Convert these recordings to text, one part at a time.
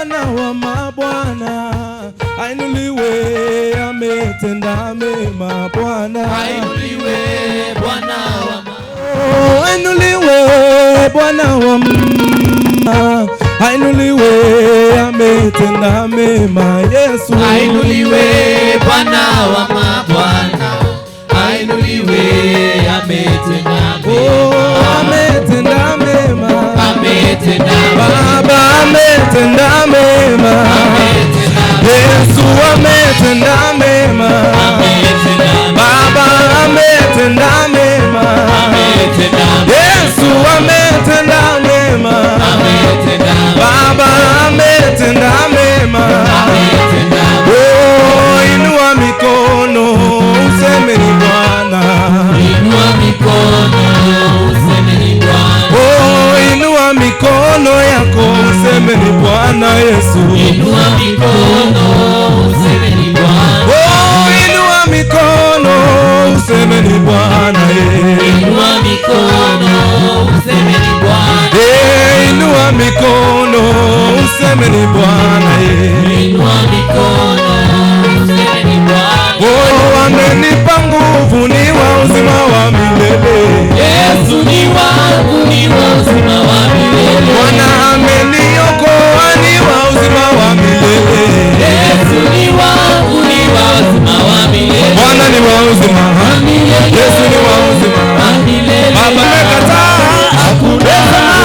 Bwana wa mabwana, ainuliwe, ametenda mema Bwana. Ainuliwe Bwana wa mabwana. Oh, ainuliwe Bwana wa mabwana, ainuliwe, ametenda mema Yesu. Ainuliwe Bwana wa mabwana. Ainuliwe, ametenda Oh, mema. Ametenda mema. Ametenda mema. Baba ametenda mema. Ametenda mema. Yesu ametenda mema. Ametenda mema. Baba ametenda mema. Ametenda mema. Yesu ametenda mema. Ametenda mema. Baba ametenda mema. Ametenda mema. Oh, inua mikono useme ni Bwana. Inua mikono useme ni Bwana. Oh, inua mikono yako useme ni Bwana Yesu. Inua mikono useme ni Bwana. Oh, inua mikono useme ni Bwana eh. Inua mikono useme ni Bwana. Eh, inua mikono useme ni Bwana eh. Inua mikono useme ni Bwana. Oh, amenipa nguvu ni wa uzima wa milele. Yesu ni wangu, ni wa uzima wa milele. Bwana ameniokoa ni wa uzima wa milele. Yesu ni wangu, ni wa uzima wa milele. Bwana ni wa uzima, Milele. Yesu ni wa uzima. Wa milele. Baba nimekataa, Hakuna.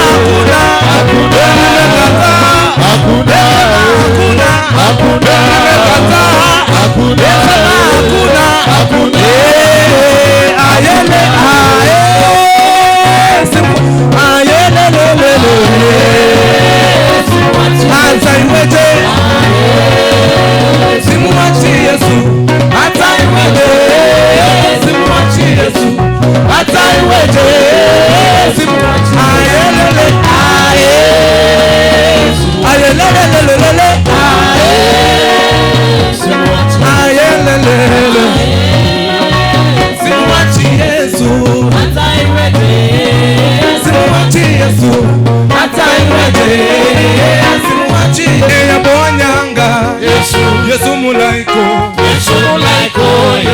hakuna, Hakuna. nimekataa, Hakuna. hakuna, Hakuna. nimekataa, Hakuna. hakuna, Hakuna. Eh, ayele, aye, simu, ayele, le, le, le, le. Hata iweje, simuachi Yesu, hata iweje, simuachi Yesu, hata iweje, simuachi. Ayelele, aye, ayelelelelele, aye, ayelelele, simuachi Yesu, Hata iweje. Simuachi Yesu, hata iweje, simuachi. Eyabonyanga, Yesu. Yesu mulaiko, Yesu mulaiko,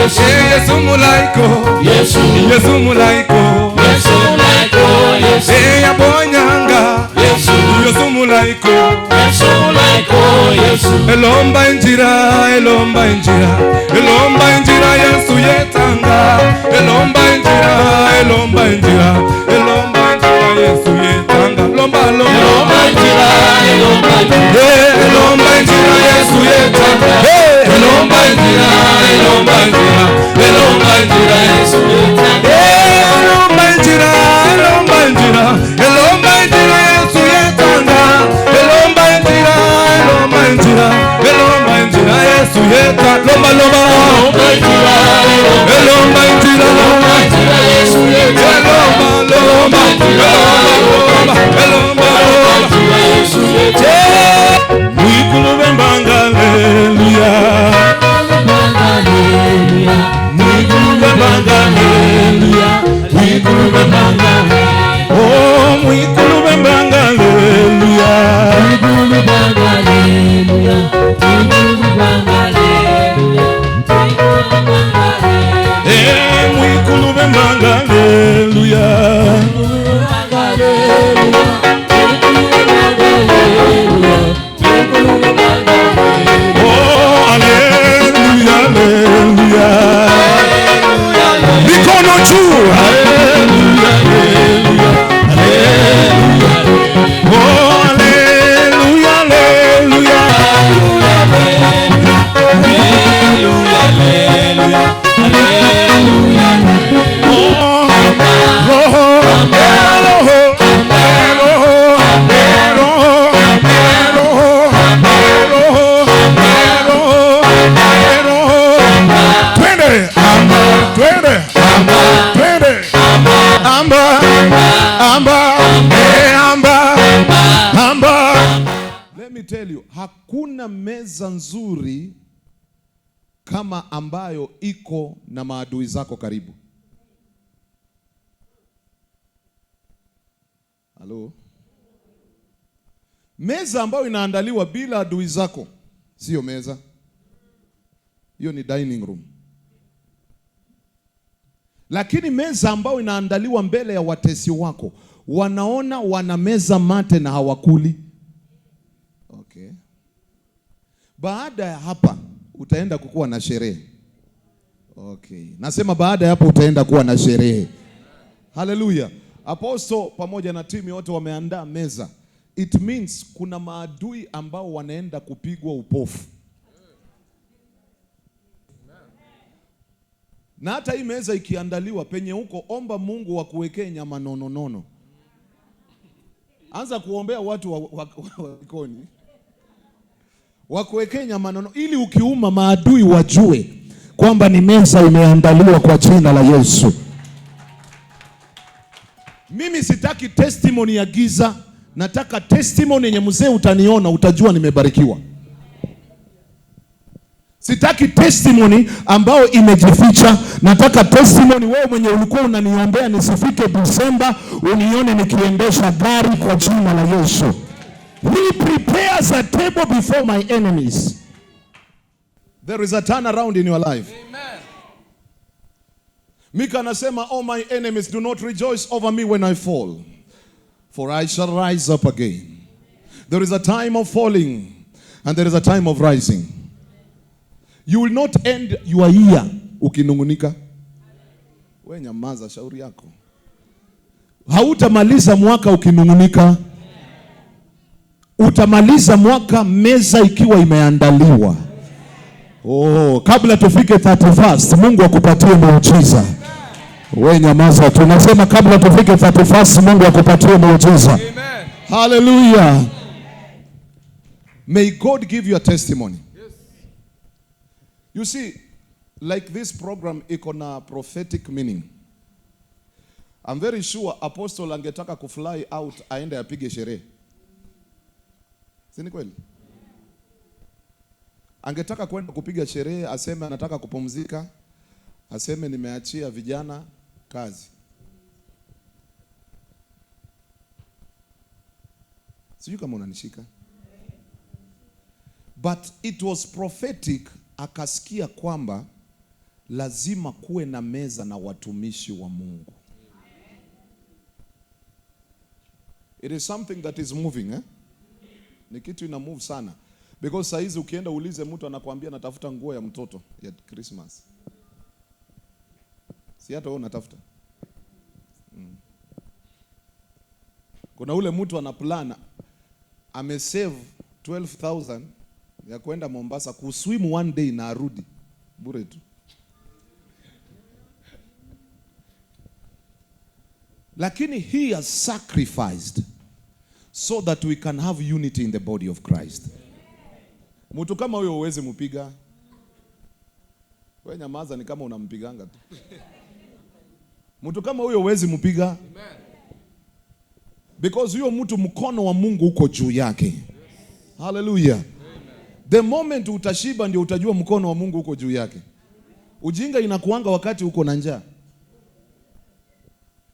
Yesu. Yesu mulaiko, Yesu. Yesu mulaiko, Yesu mulaiko, Yesu. Eyabonyanga, Yesu. Yesu mulaiko, Yesu mulaiko, Yesu. Elomba injira, elomba injira, elomba injira Yesu yetanga, elomba injira, elomba injira, elomba injira Yesu yetanga, lomba lomba. Elomba njira, elomba njira. Eh, elomba injira Yesu yetanga, eh, elomba injira, elomba injira, elomba injira Yesu yetanga. Eh, elomba injira, elomba injira, elomba injira Yesu yetanga, elomba injira, elomba injira, elomba injira Yesu yeta, lomba lomba, Elomba njira, elomba elomba injira, njira Yesu yetanga. Elomba lomba, elomba elomba elomba. Njira Yesu yetanga. Mwikulu bembanga haleluya, Haleluya. Mwikulu bembanga haleluya, Mwikulu bembanga. Oh, mwikulu bembanga haleluya. Mwikulu bembanga haleluya. Mwikulu bembanga haleluya. Mwikulu bembanga haleluya. Eh, mwikulu bembanga haleluya. Mwikulu bembanga haleluya. Mwikulu bembanga haleluya. Mwikulu bembanga haleluya. Oh, haleluya, haleluya. Mikono juu. Haleluya, haleluya, haleluya. Oh, haleluya, haleluya. Oh, Roho, Roho, Roho, Roho, Roho, Roho, Roho, Roho. Twende, amba, twende, amba, twende, amba, amba, eh, amba, amba. Let me tell you, hakuna meza nzuri kama ambayo iko na maadui zako karibu. Halo? Meza ambayo inaandaliwa bila adui zako sio meza. Hiyo ni dining room. Lakini meza ambayo inaandaliwa mbele ya watesi wako, wanaona wanameza mate na hawakuli. Okay. Baada ya hapa utaenda kukuwa na sherehe. Okay. Nasema baada ya hapo utaenda kuwa na sherehe. Hallelujah. Apostle pamoja na timu yote wameandaa meza. It means kuna maadui ambao wanaenda kupigwa upofu. Na hata hii meza ikiandaliwa penye huko, omba Mungu wakuwekee nyama nono nono. Anza kuombea watu wa jikoni. Wakuwekee nyama nono ili ukiuma maadui wajue kwamba ni meza imeandaliwa kwa jina la Yesu. Mimi sitaki testimony ya giza, nataka testimony yenye mzee utaniona utajua nimebarikiwa. Sitaki testimony ambayo imejificha, nataka testimony wewe mwenye ulikuwa unaniombea nisifike Disemba unione nikiendesha gari kwa jina la Yesu. He prepares a table before my enemies. There is a turnaround in your life. Amen. Mika anasema, oh my enemies, do not rejoice over me when I fall, for I shall rise up again. There is a time of falling and there is a time of rising. You will not end your year ukinungunika. We nyamaza, shauri yako. Hautamaliza mwaka ukinungunika. Utamaliza mwaka meza ikiwa imeandaliwa. Oh, kabla tufike 31st, Mungu akupatie muujiza. We nyamaza, tunasema kabla tufike 31st, Mungu akupatie muujiza. Amen. Hallelujah. May God give you a testimony. Yes. You see, like this program iko na prophetic meaning. I'm very sure Apostle angetaka kufly out aende apige sherehe. Si ni kweli? Angetaka kwenda kupiga sherehe, aseme anataka kupumzika, aseme nimeachia vijana kazi. Sijui kama unanishika. But it was prophetic, akasikia kwamba lazima kuwe na meza na watumishi wa Mungu. It is something that is moving, eh? Ni kitu ina move sana. Because saa hizi ukienda uulize mtu anakuambia natafuta nguo ya mtoto ya Christmas. Si hata wewe unatafuta. Kuna ule mtu ana plan, amesave 12,000 ya kwenda Mombasa kuswim one day na arudi bure tu. Lakini he has sacrificed so that we can have unity in the body of Christ. Mtu kama huyo huwezi mpiga. Wewe nyamaza, ni kama unampiganga tu. Mtu kama huyo huwezi mpiga. Amen. Because huyo mtu mkono wa Mungu uko juu yake. Hallelujah. Amen. The moment utashiba ndio utajua mkono wa Mungu uko juu yake. Ujinga inakuanga wakati uko na njaa.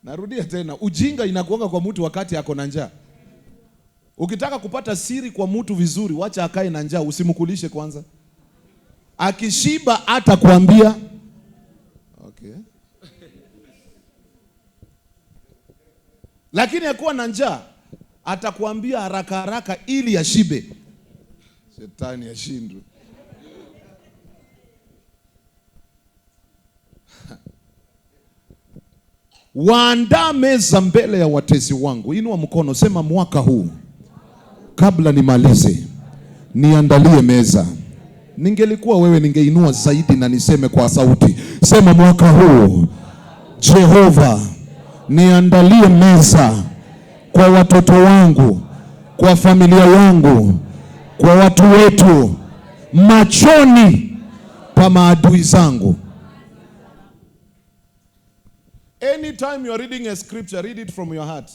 Narudia tena, ujinga inakuanga kwa mtu wakati ako na njaa. Ukitaka kupata siri kwa mtu vizuri, wacha akae na njaa, usimkulishe kwanza. Akishiba atakwambia. Okay. Lakini akiwa na njaa atakwambia haraka haraka ili ashibe. Shetani ashindwe. Waandaa meza mbele ya watesi wangu. Inua mkono, sema mwaka huu kabla nimalize niandalie meza. Ningelikuwa wewe ningeinua zaidi na niseme kwa sauti. Sema mwaka huu Jehova niandalie meza kwa watoto wangu, kwa familia yangu, kwa watu wetu, machoni pa maadui zangu. Anytime you are reading a scripture, read it from your heart.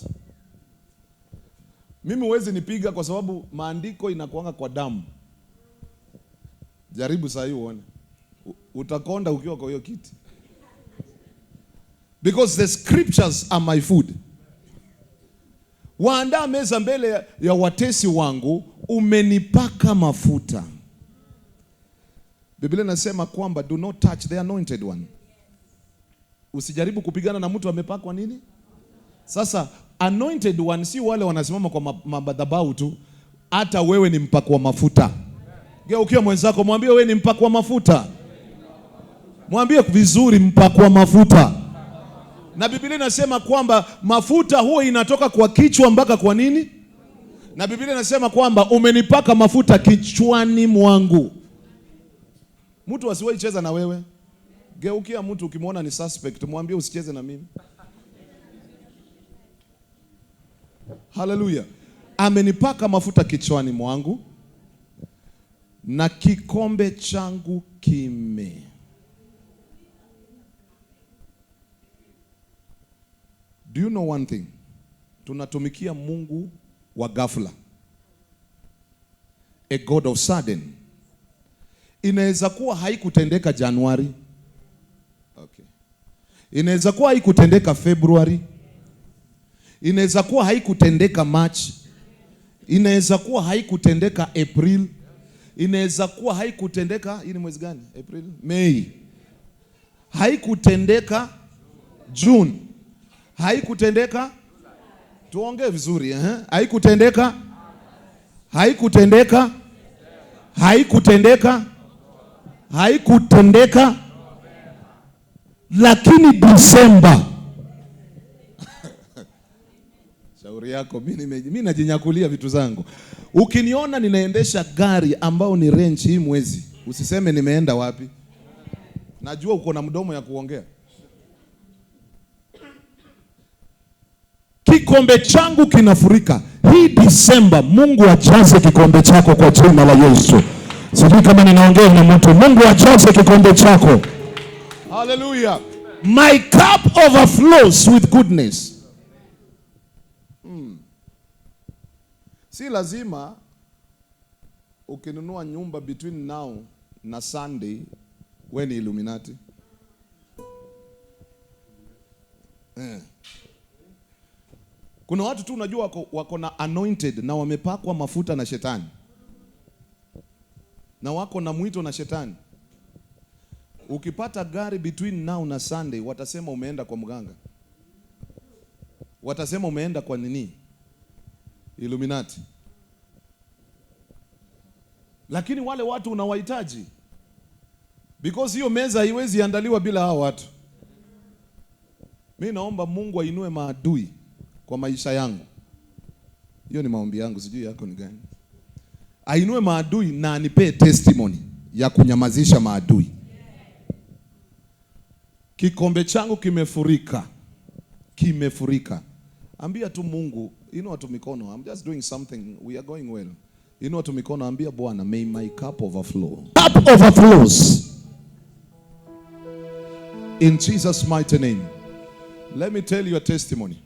Mimi huwezi nipiga kwa sababu maandiko inakuanga kwa damu. Jaribu saa hii uone. Utakonda ukiwa kwa hiyo kiti. Because the scriptures are my food. Waandaa meza mbele ya watesi wangu, umenipaka mafuta. Biblia inasema kwamba do not touch the anointed one. Usijaribu kupigana na mtu amepakwa nini? Sasa anointed one si wale wanasimama kwa madhabahu tu, hata wewe ni mpakwa mafuta. Geukia mwenzako mwambie wewe ni mpakwa mafuta. Mwambie vizuri, mpakwa mafuta. Na Biblia inasema kwamba mafuta huwa inatoka kwa kichwa mpaka kwa nini? Na Biblia inasema kwamba umenipaka mafuta kichwani mwangu. Mtu asiwahi cheza na wewe. Geukia mtu ukimwona ni suspect, mwambie usicheze na mimi. Hallelujah. Amenipaka mafuta kichwani mwangu na kikombe changu kime. Do you know one thing? Tunatumikia Mungu wa ghafla. A God of sudden. Inaweza kuwa haikutendeka Januari. Okay. Inaweza kuwa haikutendeka February. Inaweza kuwa haikutendeka March. Inaweza kuwa haikutendeka April. Inaweza kuwa haikutendeka, hii ni mwezi gani? April, May. Haikutendeka June. Haikutendeka, tuongee vizuri eh? Haikutendeka. Haikutendeka. Haikutendeka. Haikutendeka. Lakini Disemba. Shauri yako, mimi najinyakulia vitu zangu. Ukiniona ninaendesha gari ambao ni range hii mwezi, usiseme nimeenda wapi. Najua uko na mdomo ya kuongea. Kikombe changu kinafurika. Hii Disemba Mungu ajaze kikombe chako kwa jina la Yesu. Sijui kama ninaongea na mtu. Mungu ajaze kikombe chako. Hallelujah. My cup overflows with goodness. Si lazima ukinunua nyumba between now na Sunday we ni Illuminati. Kuna watu tu unajua wako na anointed na wamepakwa mafuta na shetani. Na wako na mwito na shetani. Ukipata gari between now na Sunday watasema umeenda kwa mganga. Watasema umeenda kwa nini? Illuminati. Lakini wale watu unawahitaji. Because hiyo meza haiwezi andaliwa bila hao watu. Mimi naomba Mungu ainue maadui kwa maisha yangu. Hiyo ni maombi yangu, sijui yako ni gani. Ainue maadui na anipee testimony ya kunyamazisha maadui. Kikombe changu kimefurika. Kimefurika. Ambia tu Mungu, inua tu mikono. I'm just doing something. We are going well. Inua tu mikono, ambia Bwana, may my cup overflow. Cup overflows. In Jesus' mighty name. Let me tell you a testimony.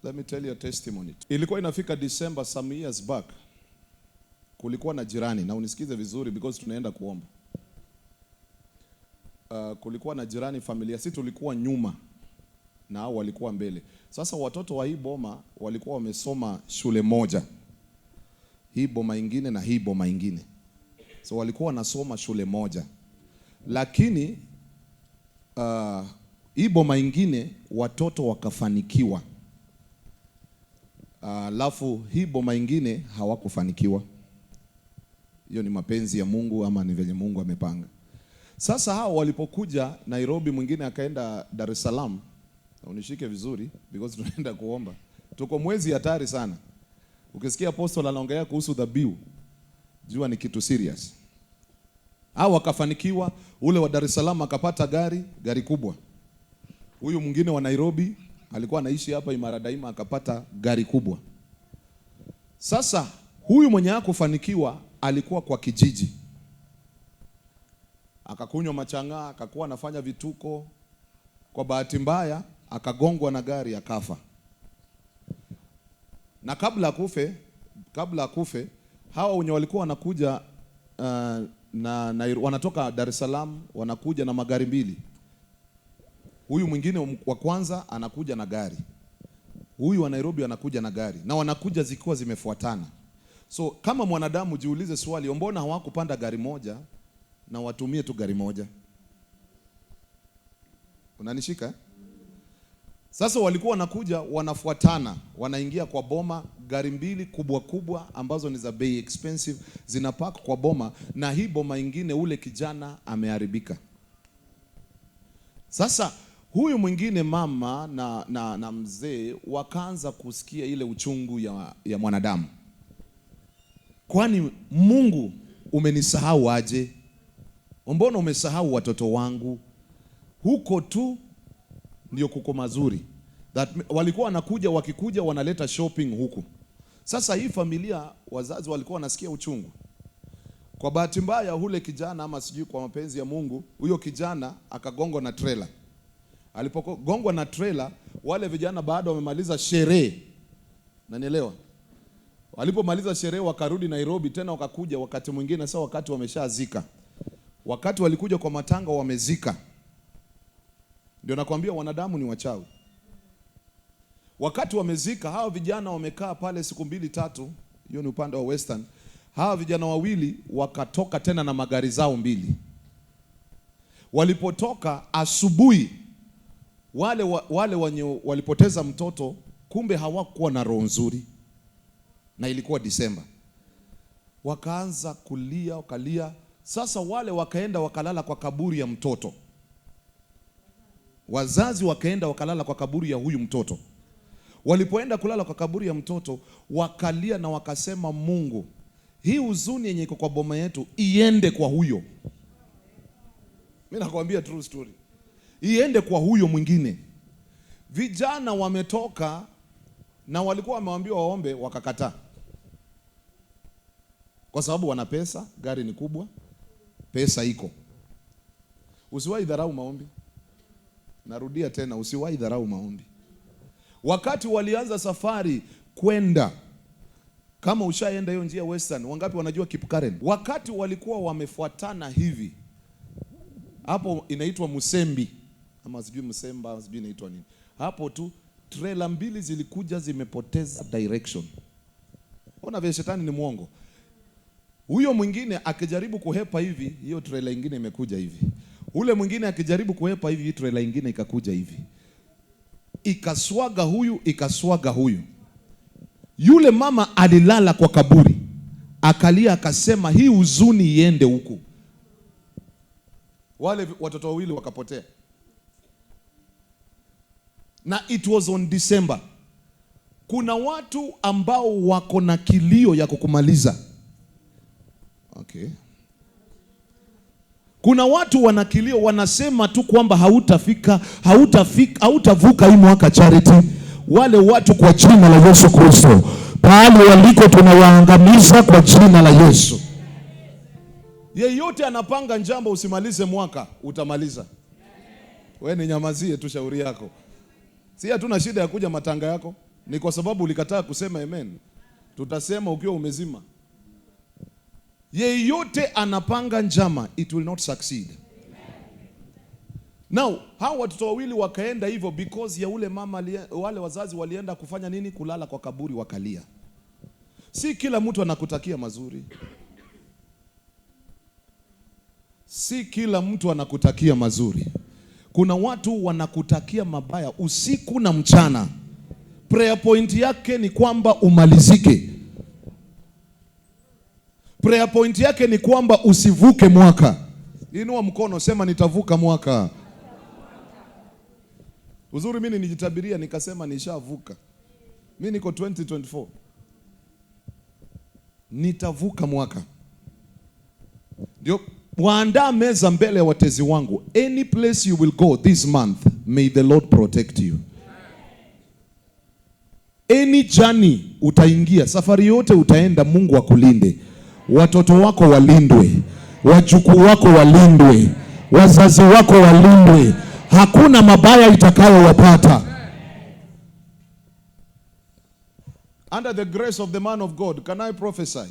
Let me tell you a testimony. Ilikuwa inafika December some years back. Kulikuwa na jirani, na unisikize vizuri because tunaenda kuomba. Kulikuwa na jirani familia, si tulikuwa nyuma na hao walikuwa mbele. Sasa watoto wa hii boma walikuwa wamesoma shule moja. Hii boma ingine na hii boma ingine. So walikuwa wanasoma shule moja. Lakini hii boma ingine watoto wakafanikiwa. Alafu hii boma ingine hawakufanikiwa. Hiyo ni mapenzi ya Mungu ama ni venye Mungu amepanga. Sasa hao walipokuja Nairobi, mwingine akaenda Dar es Salaam. Unishike vizuri because tunaenda kuomba. Tuko mwezi hatari sana. Ukisikia apostle anaongea kuhusu dhabihu, jua ni kitu serious. Hao wakafanikiwa, ule wa Dar es Salaam akapata gari kubwa. Huyu mwingine wa Nairobi alikuwa anaishi hapa Imara Daima akapata gari kubwa. Sasa huyu mwenye hakufanikiwa alikuwa kwa kijiji. Akakunywa machang'aa, akakuwa anafanya vituko. Kwa bahati mbaya akagongwa na gari akafa. Na kabla akufe hawa wenye walikuwa wanakuja na wanatoka Dar es Salaam wanakuja na magari mbili. Huyu mwingine wa kwanza anakuja na gari. Huyu wa Nairobi anakuja na gari, na wanakuja zikiwa zimefuatana. So kama mwanadamu jiulize swali, mbona hawakupanda gari moja na watumie tu gari moja? Unanishika? Sasa walikuwa wanakuja wanafuatana, wanaingia kwa boma, gari mbili kubwa kubwa ambazo ni za bei expensive zinapark kwa boma, na hii boma ingine ule kijana ameharibika. Sasa huyu mwingine mama na mzee wakaanza kusikia ile uchungu ya mwanadamu. Kwani Mungu umenisahau aje? Mbona umesahau watoto wangu? Huko tu ndio kuko mazuri. That walikuwa wanakuja, wakikuja wanaleta shopping huku. Sasa hii familia wazazi walikuwa wanasikia uchungu. Kwa bahati mbaya hule kijana, ama sijui kwa mapenzi ya Mungu, huyo kijana akagongwa na trailer. Alipogongwa na trailer, wale vijana baada wamemaliza sherehe. Unanielewa? Walipomaliza sherehe wakarudi Nairobi tena, wakakuja wakati mwingine, sasa wakati wameshazika. Wakati walikuja kwa matanga wamezika. Ndio nakwambia wanadamu ni wachawi. Wakati wamezika, hawa vijana wamekaa pale siku mbili tatu, hiyo ni upande wa Western. Hawa vijana wawili wakatoka tena na magari zao mbili. Walipotoka asubuhi, wale wenye walipoteza mtoto kumbe hawakuwa na roho nzuri. Na ilikuwa Disemba. Wakaanza kulia, wakalia. Sasa wale wakaenda wakalala kwa kaburi ya mtoto. Wazazi wakaenda wakalala kwa kaburi ya huyu mtoto. Walipoenda kulala kwa kaburi ya mtoto, wakalia na wakasema, Mungu, hii huzuni yenye iko kwa boma yetu iende kwa huyo. Mimi nakwambia true story. Iende kwa huyo mwingine. Vijana wametoka na walikuwa wameambiwa waombe, wakakataa. Kwa sababu wana pesa, gari ni kubwa, pesa iko. Usiwahi dharau maombi. Narudia tena, usiwahi dharau maombi. Wakati walianza safari kwenda, kama ushaenda hiyo njia Western, wangapi wanajua Kipkaren? Wakati walikuwa wamefuatana hivi, hapo inaitwa Musembi, ama sijui Musemba, sijui inaitwa nini. Hapo tu trailer mbili zilikuja zimepoteza direction. Ona vile shetani ni mwongo. Huyo mwingine akijaribu kuhepa hivi, hiyo trailer ingine imekuja hivi. Ule mwingine akijaribu kuhepa hivi, trailer ingine ikakuja hivi. Ikaswaga huyu, ikaswaga huyu. Yule mama alilala kwa kaburi. Akalia akasema, hii huzuni iende huku. Wale watoto wawili wakapotea. Na it was on December. Kuna watu ambao wako na kilio ya kukumaliza. Okay. Kuna watu wana kilio, wanasema tu kwamba hautafika, hautavuka hii mwaka Charity. Wale watu kwa jina la Yesu Kristo, pahali waliko tunawaangamiza kwa jina la Yesu. Yeyote anapanga njambo usimalize mwaka, utamaliza. Wewe ni nyamazie tu shauri yako. Si hatuna shida ya kuja matanga yako, ni kwa sababu ulikataa kusema amen. Tutasema ukiwa umezima. Yeyote anapanga njama, it will not succeed. Now, hao watoto wawili wakaenda hivyo because ya ule mama, wale wazazi walienda kufanya nini? Kulala kwa kaburi wakalia. Si kila mtu anakutakia mazuri. Si kila mtu anakutakia mazuri. Kuna watu wanakutakia mabaya usiku na mchana. Prayer point yake ni kwamba umalizike. Prayer point yake ni kwamba usivuke mwaka. Inua mkono, sema nitavuka mwaka. Uzuri mimi nijitabiria nikasema nishavuka. Mimi niko 2024. Nitavuka mwaka. Ndio waandaa meza mbele ya watezi wangu. Any place you will go this month, may the Lord protect you. Any journey utaingia, safari yote utaenda, Mungu akulinde. Watoto wako walindwe, wajukuu wako walindwe, wazazi wako walindwe. Hakuna mabaya itakayowapata. Under the grace of the man of God, can I prophesy?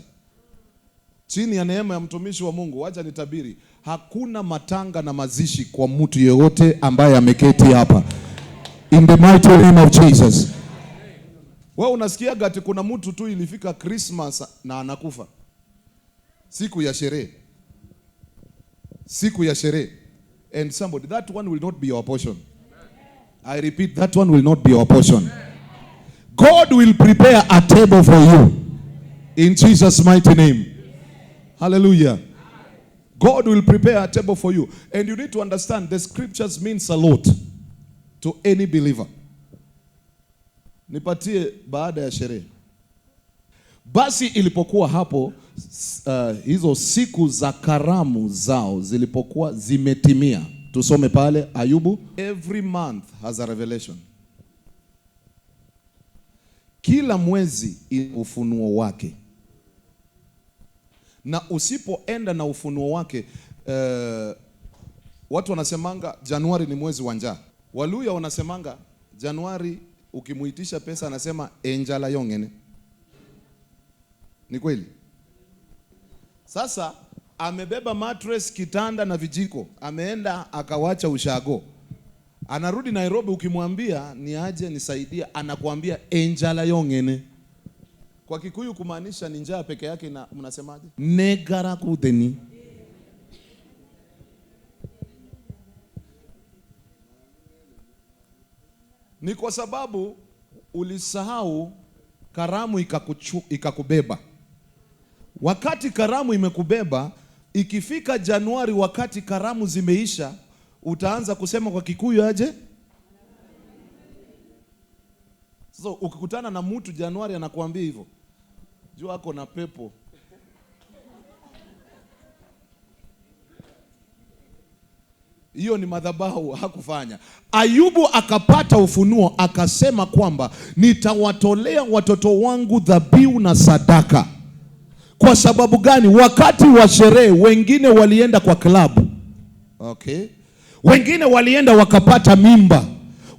Chini ya neema ya mtumishi wa Mungu, wacha nitabiri, hakuna matanga na mazishi kwa mtu yeyote ambaye ameketi hapa. In the mighty name of Jesus. Wewe unasikiaga ati kuna mtu tu ilifika Christmas na anakufa. Siku ya sherehe. Siku ya sherehe. And somebody, that one will not be your portion. I repeat, that one will not be your portion. God will prepare a table for you. In Jesus' mighty name. Hallelujah. God will prepare a table for you. And you need to understand the scriptures means a lot to any believer. Nipatie baada ya sherehe. Basi ilipokuwa hapo hizo siku za karamu zao zilipokuwa zimetimia. Tusome pale Ayubu. Every month has a revelation. Kila mwezi ina ufunuo wake. Na usipoenda na ufunuo wake, watu wanasemanga Januari ni mwezi wa njaa. Waluya wanasemanga Januari ukimuitisha pesa anasema enjala yongene. Ni kweli? Sasa amebeba mattress, kitanda na vijiko, ameenda akawacha ushago. Anarudi Nairobi, ukimwambia ni aje nisaidie, anakuambia enjala yongene. Kwa Kikuyu kumaanisha ni njaa peke yake, na mnasemaje? Negara kudeni. Ni kwa sababu ulisahau karamu ikakubeba. Wakati karamu imekubeba, ikifika Januari wakati karamu zimeisha, utaanza kusema kwa Kikuyu aje? So ukikutana na mtu Januari anakuambia hivyo, jua ako na pepo. Hiyo ni madhabahu hakufanya. Ayubu akapata ufunuo akasema kwamba nitawatolea watoto wangu dhabihu na sadaka. Kwa sababu gani? Wakati wa sherehe wengine walienda kwa klabu. Okay. Wengine walienda wakapata mimba.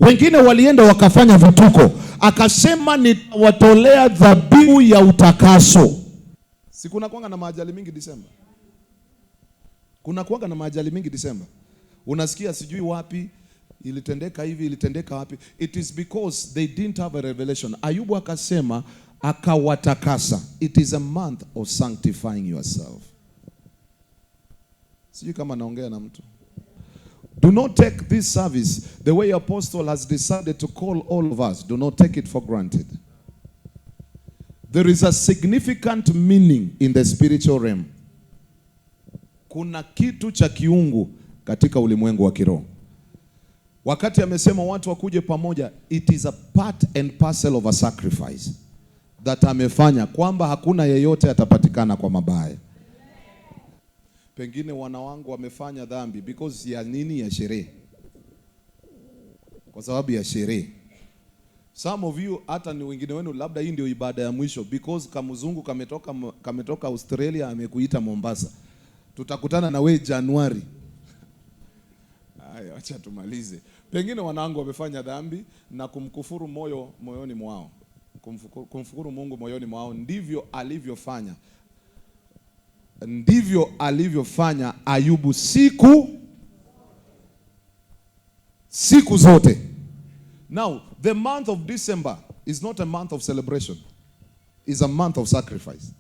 Wengine walienda wakafanya vituko. Akasema nitawatolea dhabihu ya utakaso. Si kuna kuanga na maajali mingi Disemba? Kuna kuanga na maajali mingi Disemba. Unasikia sijui wapi ilitendeka hivi, ilitendeka wapi. It is because they didn't have a revelation. Ayubu akasema akawatakasa. It is a month of sanctifying yourself. Sijui kama naongea na mtu. Do not take this service the way apostle has decided to call all of us. Do not take it for granted. There is a significant meaning in the spiritual realm. Kuna kitu cha kiungu katika ulimwengu wa kiroho. Wakati amesema watu wakuje pamoja, it is a part and parcel of a sacrifice that amefanya kwamba hakuna yeyote atapatikana kwa mabaya. Pengine wana wangu wamefanya dhambi because ya nini? Ya sherehe. Kwa sababu ya sherehe. Some of you, hata ni wengine wenu, labda hii ndio ibada ya mwisho because kamuzungu kametoka Australia amekuita Mombasa. Tutakutana na we Januari. Haya, acha tumalize. Pengine wanangu wamefanya dhambi na kumkufuru moyoni mwao. Kumfukuru Mungu moyoni mwao. Ndivyo alivyofanya. Ndivyo alivyofanya Ayubu siku zote. Now, the month of December is not a month of celebration. It's a month of sacrifice.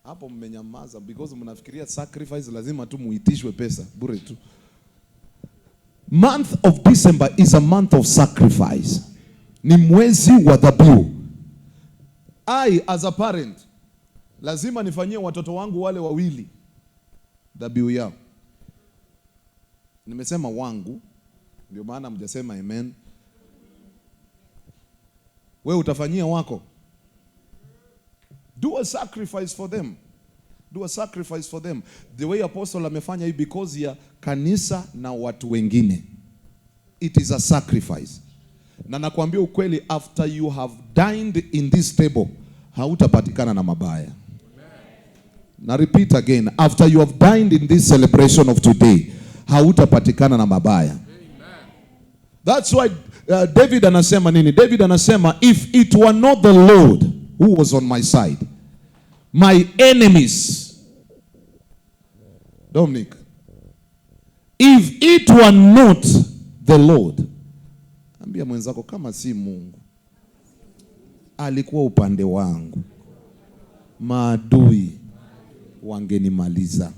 Hapo mmenyamaza because mnafikiria sacrifice lazima tu muitishwe pesa bure tu. Month of December is a month of sacrifice. Ni mwezi wa dhabihu. I as a parent lazima nifanyie watoto wangu wale wawili dhabihu yao. Nimesema wangu, ndio maana mjasema amen. Wewe utafanyia wako. Do a sacrifice for them. Do a sacrifice for them. The way apostle amefanya hii because ya kanisa na watu wengine. It is a sacrifice. Na nakwambia ukweli, after you have dined in this table, hautapatikana na mabaya. Na repeat again, after you have dined in this celebration of today, hautapatikana na mabaya. That's why David anasema nini? David anasema, if it were not the Lord who was on my side, my enemies, Dominic, if it were not the Lord. Ambia mwenzako, kama si Mungu alikuwa upande wangu, maadui wangenimaliza.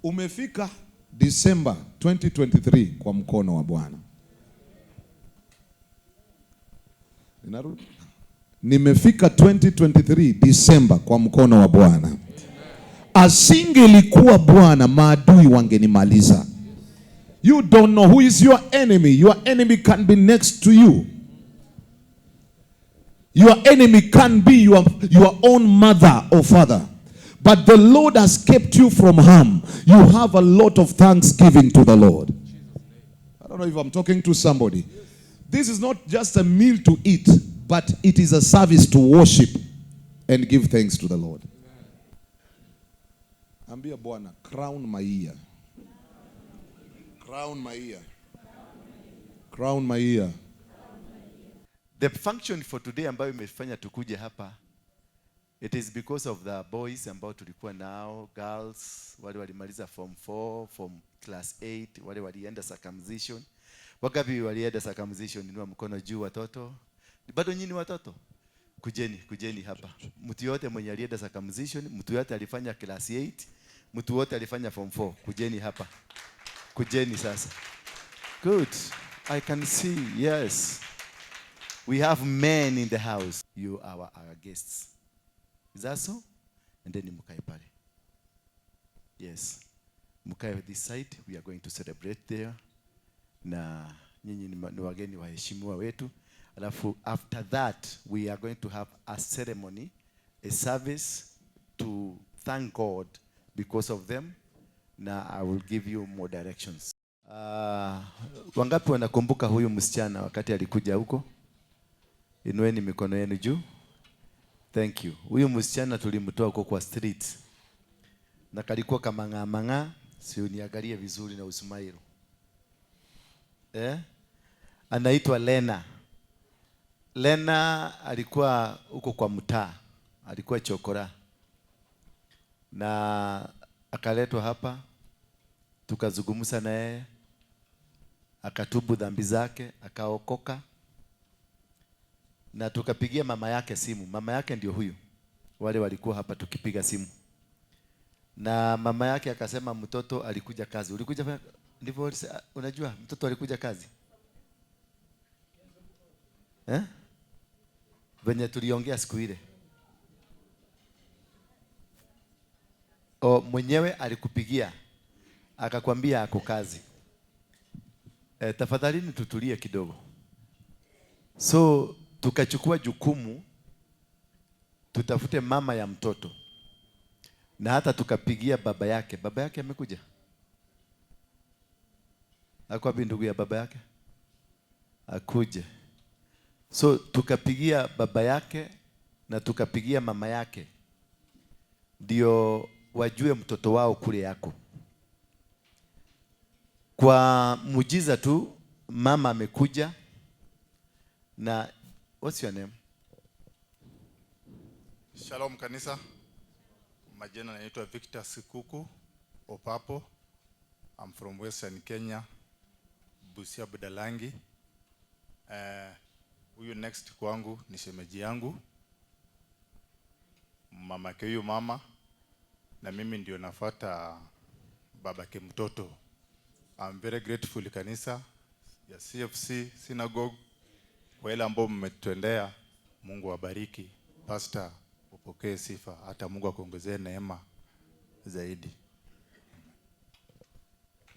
Umefika December 2023 kwa mkono wa Bwana. Ninarudi. Nimefika 2023 December kwa mkono wa Bwana. Asingelikuwa Bwana, maadui wangenimaliza. You don't know who is your enemy. Your enemy can be next to you. Your enemy can be your own mother or father. But the Lord has kept you from harm. You have a lot of thanksgiving to the Lord. I don't know if I'm talking to somebody. This is not just a meal to eat, but it is a service to worship and give thanks to the Lord. Ambia Bwana, crown my ear. Crown my ear. Crown my ear. The function for today ambayo imefanya tukuje hapa, it is because of the boys ambao tulikuwa nao, girls, wale walimaliza form 4, form class 8, wale walienda circumcision. Wangapi walienda circumcision? Inua mkono juu watoto. Bado nyinyi watoto? Kujeni, kujeni hapa. Mtu yote mwenye alienda circumcision, mtu yote alifanya class 8, mtu wote alifanya form 4, kujeni hapa. Kujeni sasa. Good. I can see, yes. We have men in the house. You are our guests. Is that so? And then mkae pale. Yes. Mkae this side. We are going to celebrate there. Na nyinyi ni wageni waheshimiwa wetu. Alafu after that we are going to have a ceremony, a service to thank God because of them. Na I will give you more directions. Wangapi wanakumbuka huyu msichana wakati alikuja huko? Inueni mikono yenu juu. Thank you. Huyu msichana tulimtoa huko kwa street. Na kalikuwa kama mang'aa, si uniangalie vizuri na usmailo. Anaitwa Lena. Lena alikuwa huko kwa mtaa, alikuwa chokora. Na akaletwa hapa, tukazungumza na yeye, akatubu dhambi zake, akaokoka. Na tukapigia mama yake simu. Mama yake ndio huyu. Wale walikuwa hapa tukipiga simu. Na mama yake akasema mtoto alikuja kazi. Ulikuja ndivyo, unajua mtoto alikuja kazi? Venye tuliongea siku ile. O, mwenyewe alikupigia akakwambia ako kazi. Tafadhalini tutulie kidogo. So tukachukua jukumu tutafute mama ya mtoto. Na hata tukapigia baba yake. Baba yake amekuja? Ako wapi ndugu ya baba yake? Akuje. So tukapigia baba yake na tukapigia mama yake, ndio wajue mtoto wao kule yako. Kwa muujiza tu mama amekuja. Na what's your name? Shalom kanisa. Majina naitwa Victor Sikuku Opapo. I'm from Western Kenya, Busia Budalangi. Huyu next kwangu ni shemeji yangu, mamake huyu mama, na mimi ndio nafuata babake mtoto. I'm very grateful kanisa ya CFC Synagogue kwa ile ambayo mmetutendea. Mungu awabariki. Pastor, upokee sifa, hata Mungu akuongezee neema zaidi.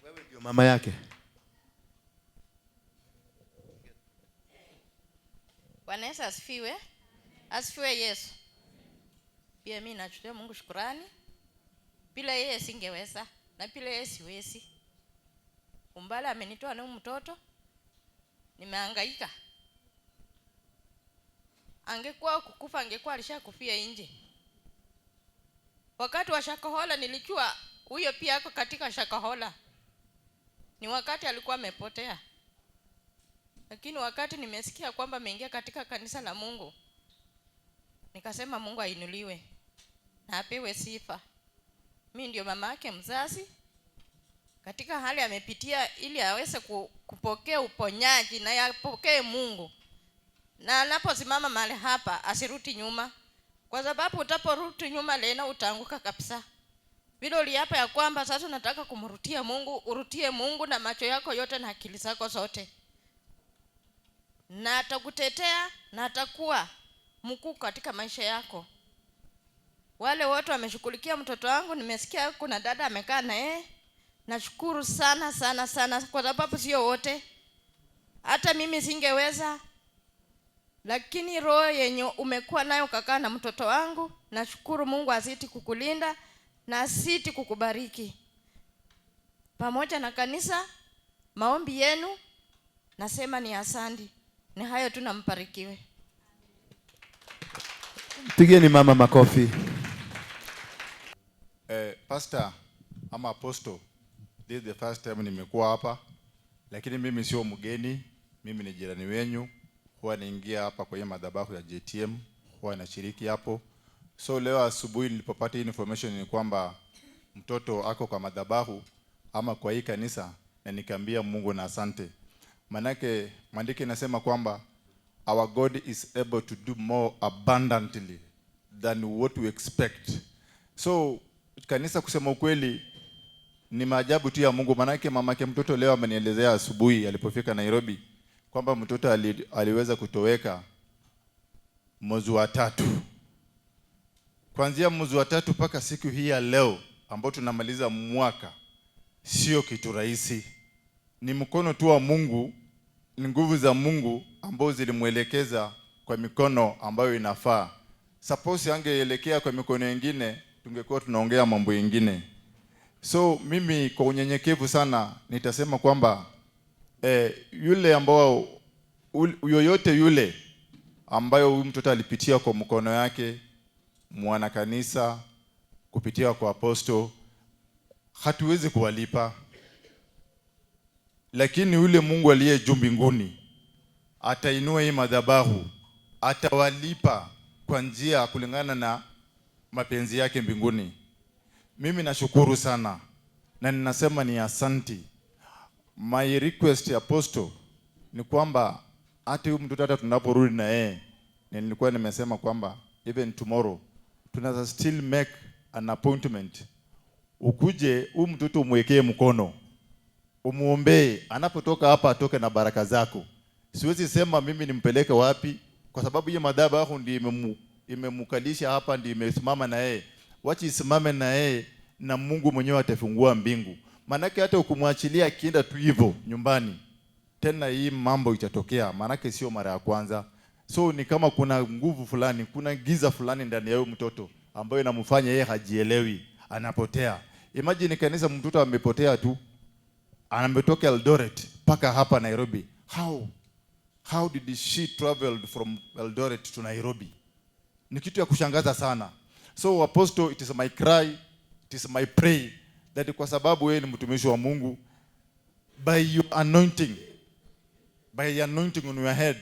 Wewe ndio mama yake. Bwana Yesu asifiwe. Asifiwe Yesu. Pia mimi nachukulia Mungu shukrani. Bila yeye singeweza na bila yeye siwezi. Umbali amenitoa na mtoto, nimehangaika. Angekuwa kukufa angekuwa alishakufia nje. Wakati wa Shakahola nilijua huyo pia ako katika Shakahola. Ni wakati alikuwa amepotea. Lakini wakati nimesikia kwamba ameingia katika kanisa la Mungu, nikasema Mungu ainuliwe na apewe sifa. Mimi ndio mama yake mzazi. Katika hali amepitia ili aweze kupokea uponyaji na yapokee Mungu. Na anaposimama mahali hapa asirudi nyuma, kwa sababu utaporudi nyuma lena utaanguka kabisa. Vile uliapa ya kwamba sasa unataka kumrudia Mungu, urutie Mungu na macho yako yote na akili zako zote, na atakutetea na atakuwa mkuu katika maisha yako. Wale wote wameshughulikia mtoto wangu, nimesikia kuna dada amekaa na yeye. Nashukuru sana sana sana, kwa sababu sio wote, hata mimi singeweza, lakini roho yenye umekuwa nayo ukakaa na mtoto wangu, nashukuru Mungu azidi kukulinda na azidi kukubariki. Pamoja na kanisa, maombi yenu nasema ni asante. Ni hayo tu, na mbarikiwe. Pigeni mama makofi. Pastor ama apostle, this is the first time nimekuwa hapa, lakini mimi sio mgeni, mimi ni jirani wenyu, huwa naingia hapa kwenye madhabahu ya JTM, huwa nashiriki hapo. So leo asubuhi nilipopata hii information ni kwamba mtoto ako kwa madhabahu ama kwa hii kanisa, na nikaambia Mungu na asante. Manake maandiko inasema kwamba our God is able to do more abundantly than what we expect. So kanisa, kusema ukweli, ni maajabu tu ya Mungu. Manake mamake mtoto leo amenielezea asubuhi alipofika Nairobi kwamba mtoto aliweza kutoweka mwezi wa tatu. Kuanzia mwezi wa tatu mpaka siku hii ya leo ambao tunamaliza mwaka, sio kitu rahisi. Ni mkono tu wa Mungu, ni nguvu za Mungu ambao zilimwelekeza kwa mikono ambayo inafaa. Suppose angeelekea kwa mikono mingine, tungekuwa tunaongea mambo mengine. So mimi kwa unyenyekevu sana nitasema kwamba yule ambao yoyote yule ambayo huyu mtoto alipitia kwa mkono yake, mwana kanisa kupitia kwa apostle, hatuwezi kuwalipa, lakini yule Mungu aliye juu mbinguni atainua hii madhabahu, atawalipa kwa njia kulingana na mapenzi yake mbinguni. Mimi nashukuru sana na ninasema ni asanti. My request, apostle, ni kwamba hata huyu mtoto hata tunaporudi na yeye, na nilikuwa nimesema kwamba even tomorrow tunaweza still make an appointment, ukuje huyu mtoto umwekee mkono, umuombee, anapotoka hapa atoke na baraka zako. Siwezi sema mimi nimpeleke wapi, kwa sababu hiyo madhabahu ndiyo imemukalisha hapa, ndiyo imesimama na yeye. Wacha isimame na yeye na Mungu mwenyewe atafungua mbingu. Maanake hata ukimwachilia akienda tu hivyo nyumbani, tena hii mambo itatokea, maanake sio mara ya kwanza. So ni kama kuna nguvu fulani, kuna giza fulani ndani ya huyo mtoto ambayo inamfanya yeye hajielewi, anapotea. Imagine kanisa, mtoto amepotea tu, ametoka Eldoret mpaka hapa Nairobi. How? How did she travel from Eldoret to Nairobi? Ni kitu ya kushangaza sana. So apostle, it is my cry, it is my prayer that kwa sababu wewe ni mtumishi wa Mungu, by your anointing, by your anointing on your head,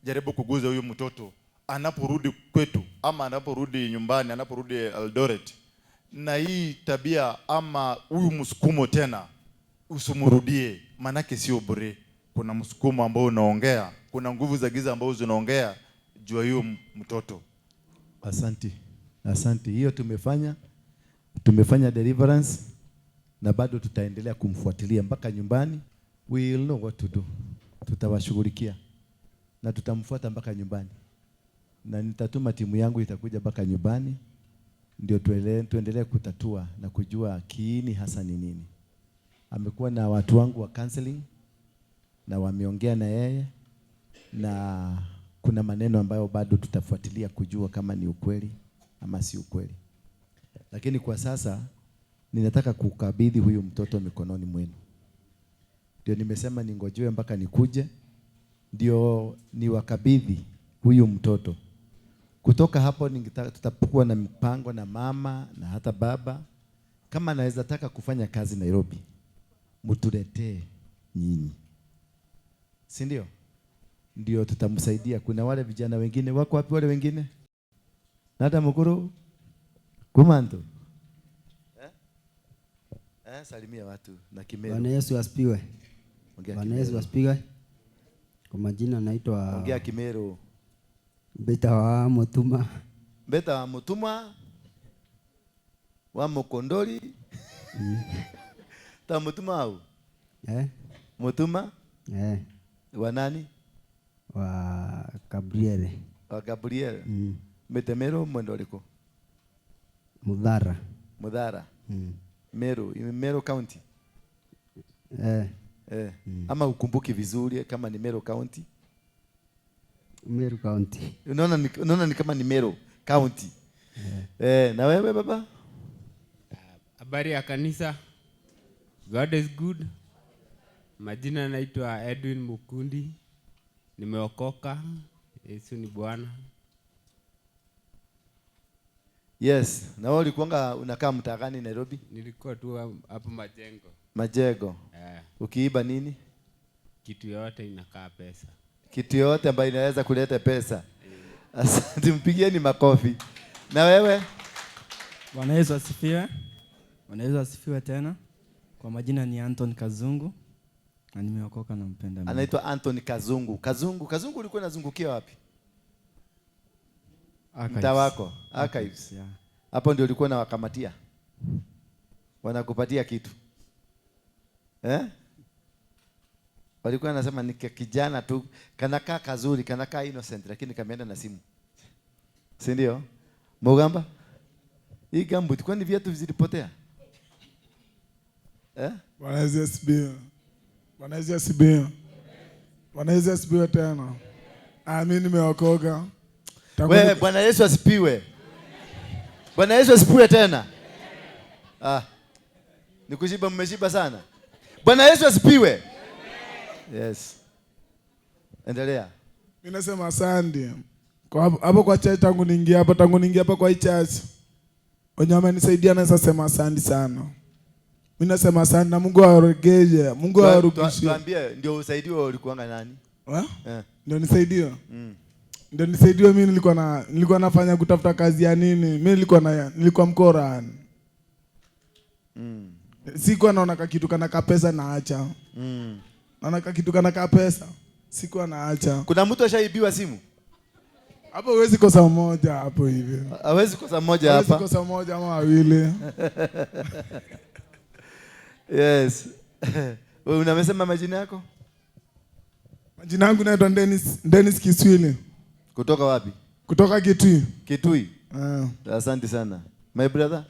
jaribu kuguza huyu mtoto anaporudi kwetu ama anaporudi nyumbani, anaporudi Eldoret, na hii tabia ama huyu msukumo tena usimrudie, manake sio bure. Kuna msukumo ambao unaongea, kuna nguvu za giza ambazo zinaongea juu ya huyu mtoto. Asante, asante. Hiyo tumefanya deliverance na bado tutaendelea kumfuatilia mpaka nyumbani. We will know what to do. Tutawashughulikia na tutamfuata mpaka nyumbani, na nitatuma timu yangu itakuja mpaka nyumbani, ndio tuendelee kutatua na kujua kiini hasa ni nini. Amekuwa na watu wangu wa counseling na wameongea na yeye, na kuna maneno ambayo bado tutafuatilia kujua kama ni ukweli ama si ukweli. Lakini kwa sasa ninataka kukabidhi huyu mtoto mikononi mwenu. Ndio nimesema ningojewe mpaka nikuje, ndio niwakabidhi huyu mtoto. Kutoka hapo tutakuwa na mpango na mama na hata baba, kama anaweza taka kufanya kazi Nairobi, mtuletee nyinyi, si ndio? Ndio tutamsaidia. Kuna wale vijana wengine wako wapi? Wale wengine nata mukuru kumanto, eh? Salimia watu na Kimeru. Bwana Yesu asifiwe. Ongea Bwana Yesu Kimeru. asifiwe. Kwa majina naitwa Ongea Kimeru. Beta wa Mutuma. Beta wa Mutuma wa Mukondoli. Ta Mutuma au? Eh? Mutuma? Eh. Wa nani? Wa Gabriel. Wa Gabriel. Metemero mwendo liko. Mudhara. Mudhara. Meru, Meru County. Eh. Eh. Ama ukumbuki vizuri kama ni Meru County. Meru County. Unaona ni kama ni Meru County. Eh, na wewe baba? Habari ya kanisa. God is good. Majina naitwa Edwin Mukundi. Nimeokoka. Yesu ni Bwana. Yes, na wewe ulikuwa unakaa mtaa gani Nairobi? Nilikuwa tu hapo Majengo. Majengo. Ukiiba nini? Kitu yote inakaa pesa. Kitu yote ambayo inaweza kuleta pesa. Asante, mpigieni makofi. Na wewe? Bwana Yesu asifiwe. Bwana Yesu asifiwe tena. Kwa majina ni Anton Kazungu na nimeokoka na mpenda Mungu. Anaitwa Anton Kazungu. Kazungu, Kazungu ulikuwa unazungukia wapi? Archives. Mtaa wako, Archives. Yeah. Hapo ndio ulikuwa unawakamatia. Wanakupatia kitu. Eh? Walikuwa wanasema ni kijana tu, kanakaa kazuri, kanakaa innocent lakini kameenda na simu. Si ndio? Mugamba? Hii gumboot kwani viatu zilipotea? Eh? Bwana Yesu asifiwe. Bwana Yesu asifiwe. Bwana Yesu asifiwe tena. Mimi nimeokoka. Wewe Bwana Yesu asifiwe. Bwana Yesu asifiwe tena. Nikushiba, mmeshiba sana. Bwana Yesu asifiwe. Yes. Endelea. Mimi nasema asante. Kwa hapo kwa church tangu niingia hapa, tangu niingia hapa kwa hii church. Wenye wamenisaidia naweza sema asante sana. Mimi nasema asante na Mungu awaregeshe, Mungu awarudishie. Tuambie ndio usaidiwe ulikuanga nani? Eh? Ndio nisaidiwe. Ndio nisaidiwe mimi nilikuwa nafanya kutafuta kazi ya nini? Mimi nilikuwa mkora. Sikuwa naona kitu kana ka pesa naacha. Naona kitu kana ka pesa. Sikuwa naacha. Kuna mtu ashaibiwa simu? Hapo huwezi kosa mmoja hapo hivi. Hawezi kosa mmoja hapa. Hawezi kosa mmoja ama wawili. Yes. Wewe unamesema majina yako? Majina yangu naitwa Dennis Kiswili. Kutoka wapi? Kutoka Kitui. Kitui. Asante sana. My brother.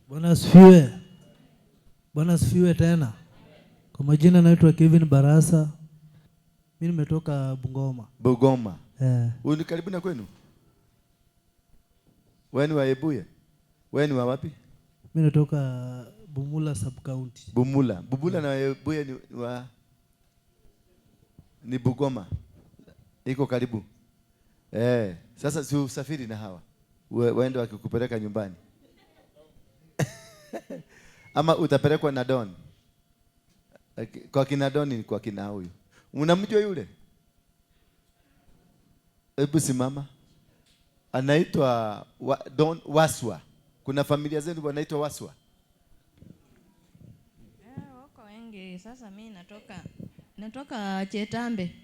Bwana asifiwe. Bwana asifiwe tena. Kwa majina naitwa Kevin Barasa. Mimi nimetoka Bungoma. Bungoma. Wewe ni karibu na kwenu? Wewe ni wa Ebuye? Wewe ni wa wapi? Mimi natoka Bumula sub county. Bumula. Bumula na Ebuye ni Bungoma. Iko karibu. Sasa si usafiri na hawa. Waende wakikupeleka nyumbani. Ama utapelekwa na Don. Kwa kina Don ni kwa kina huyu. Unamjua yule? Hebu simama. Anaitwa Don Waswa. Kuna familia zenu wanaitwa Waswa? Wako wengi. Sasa mimi natoka Chetambe.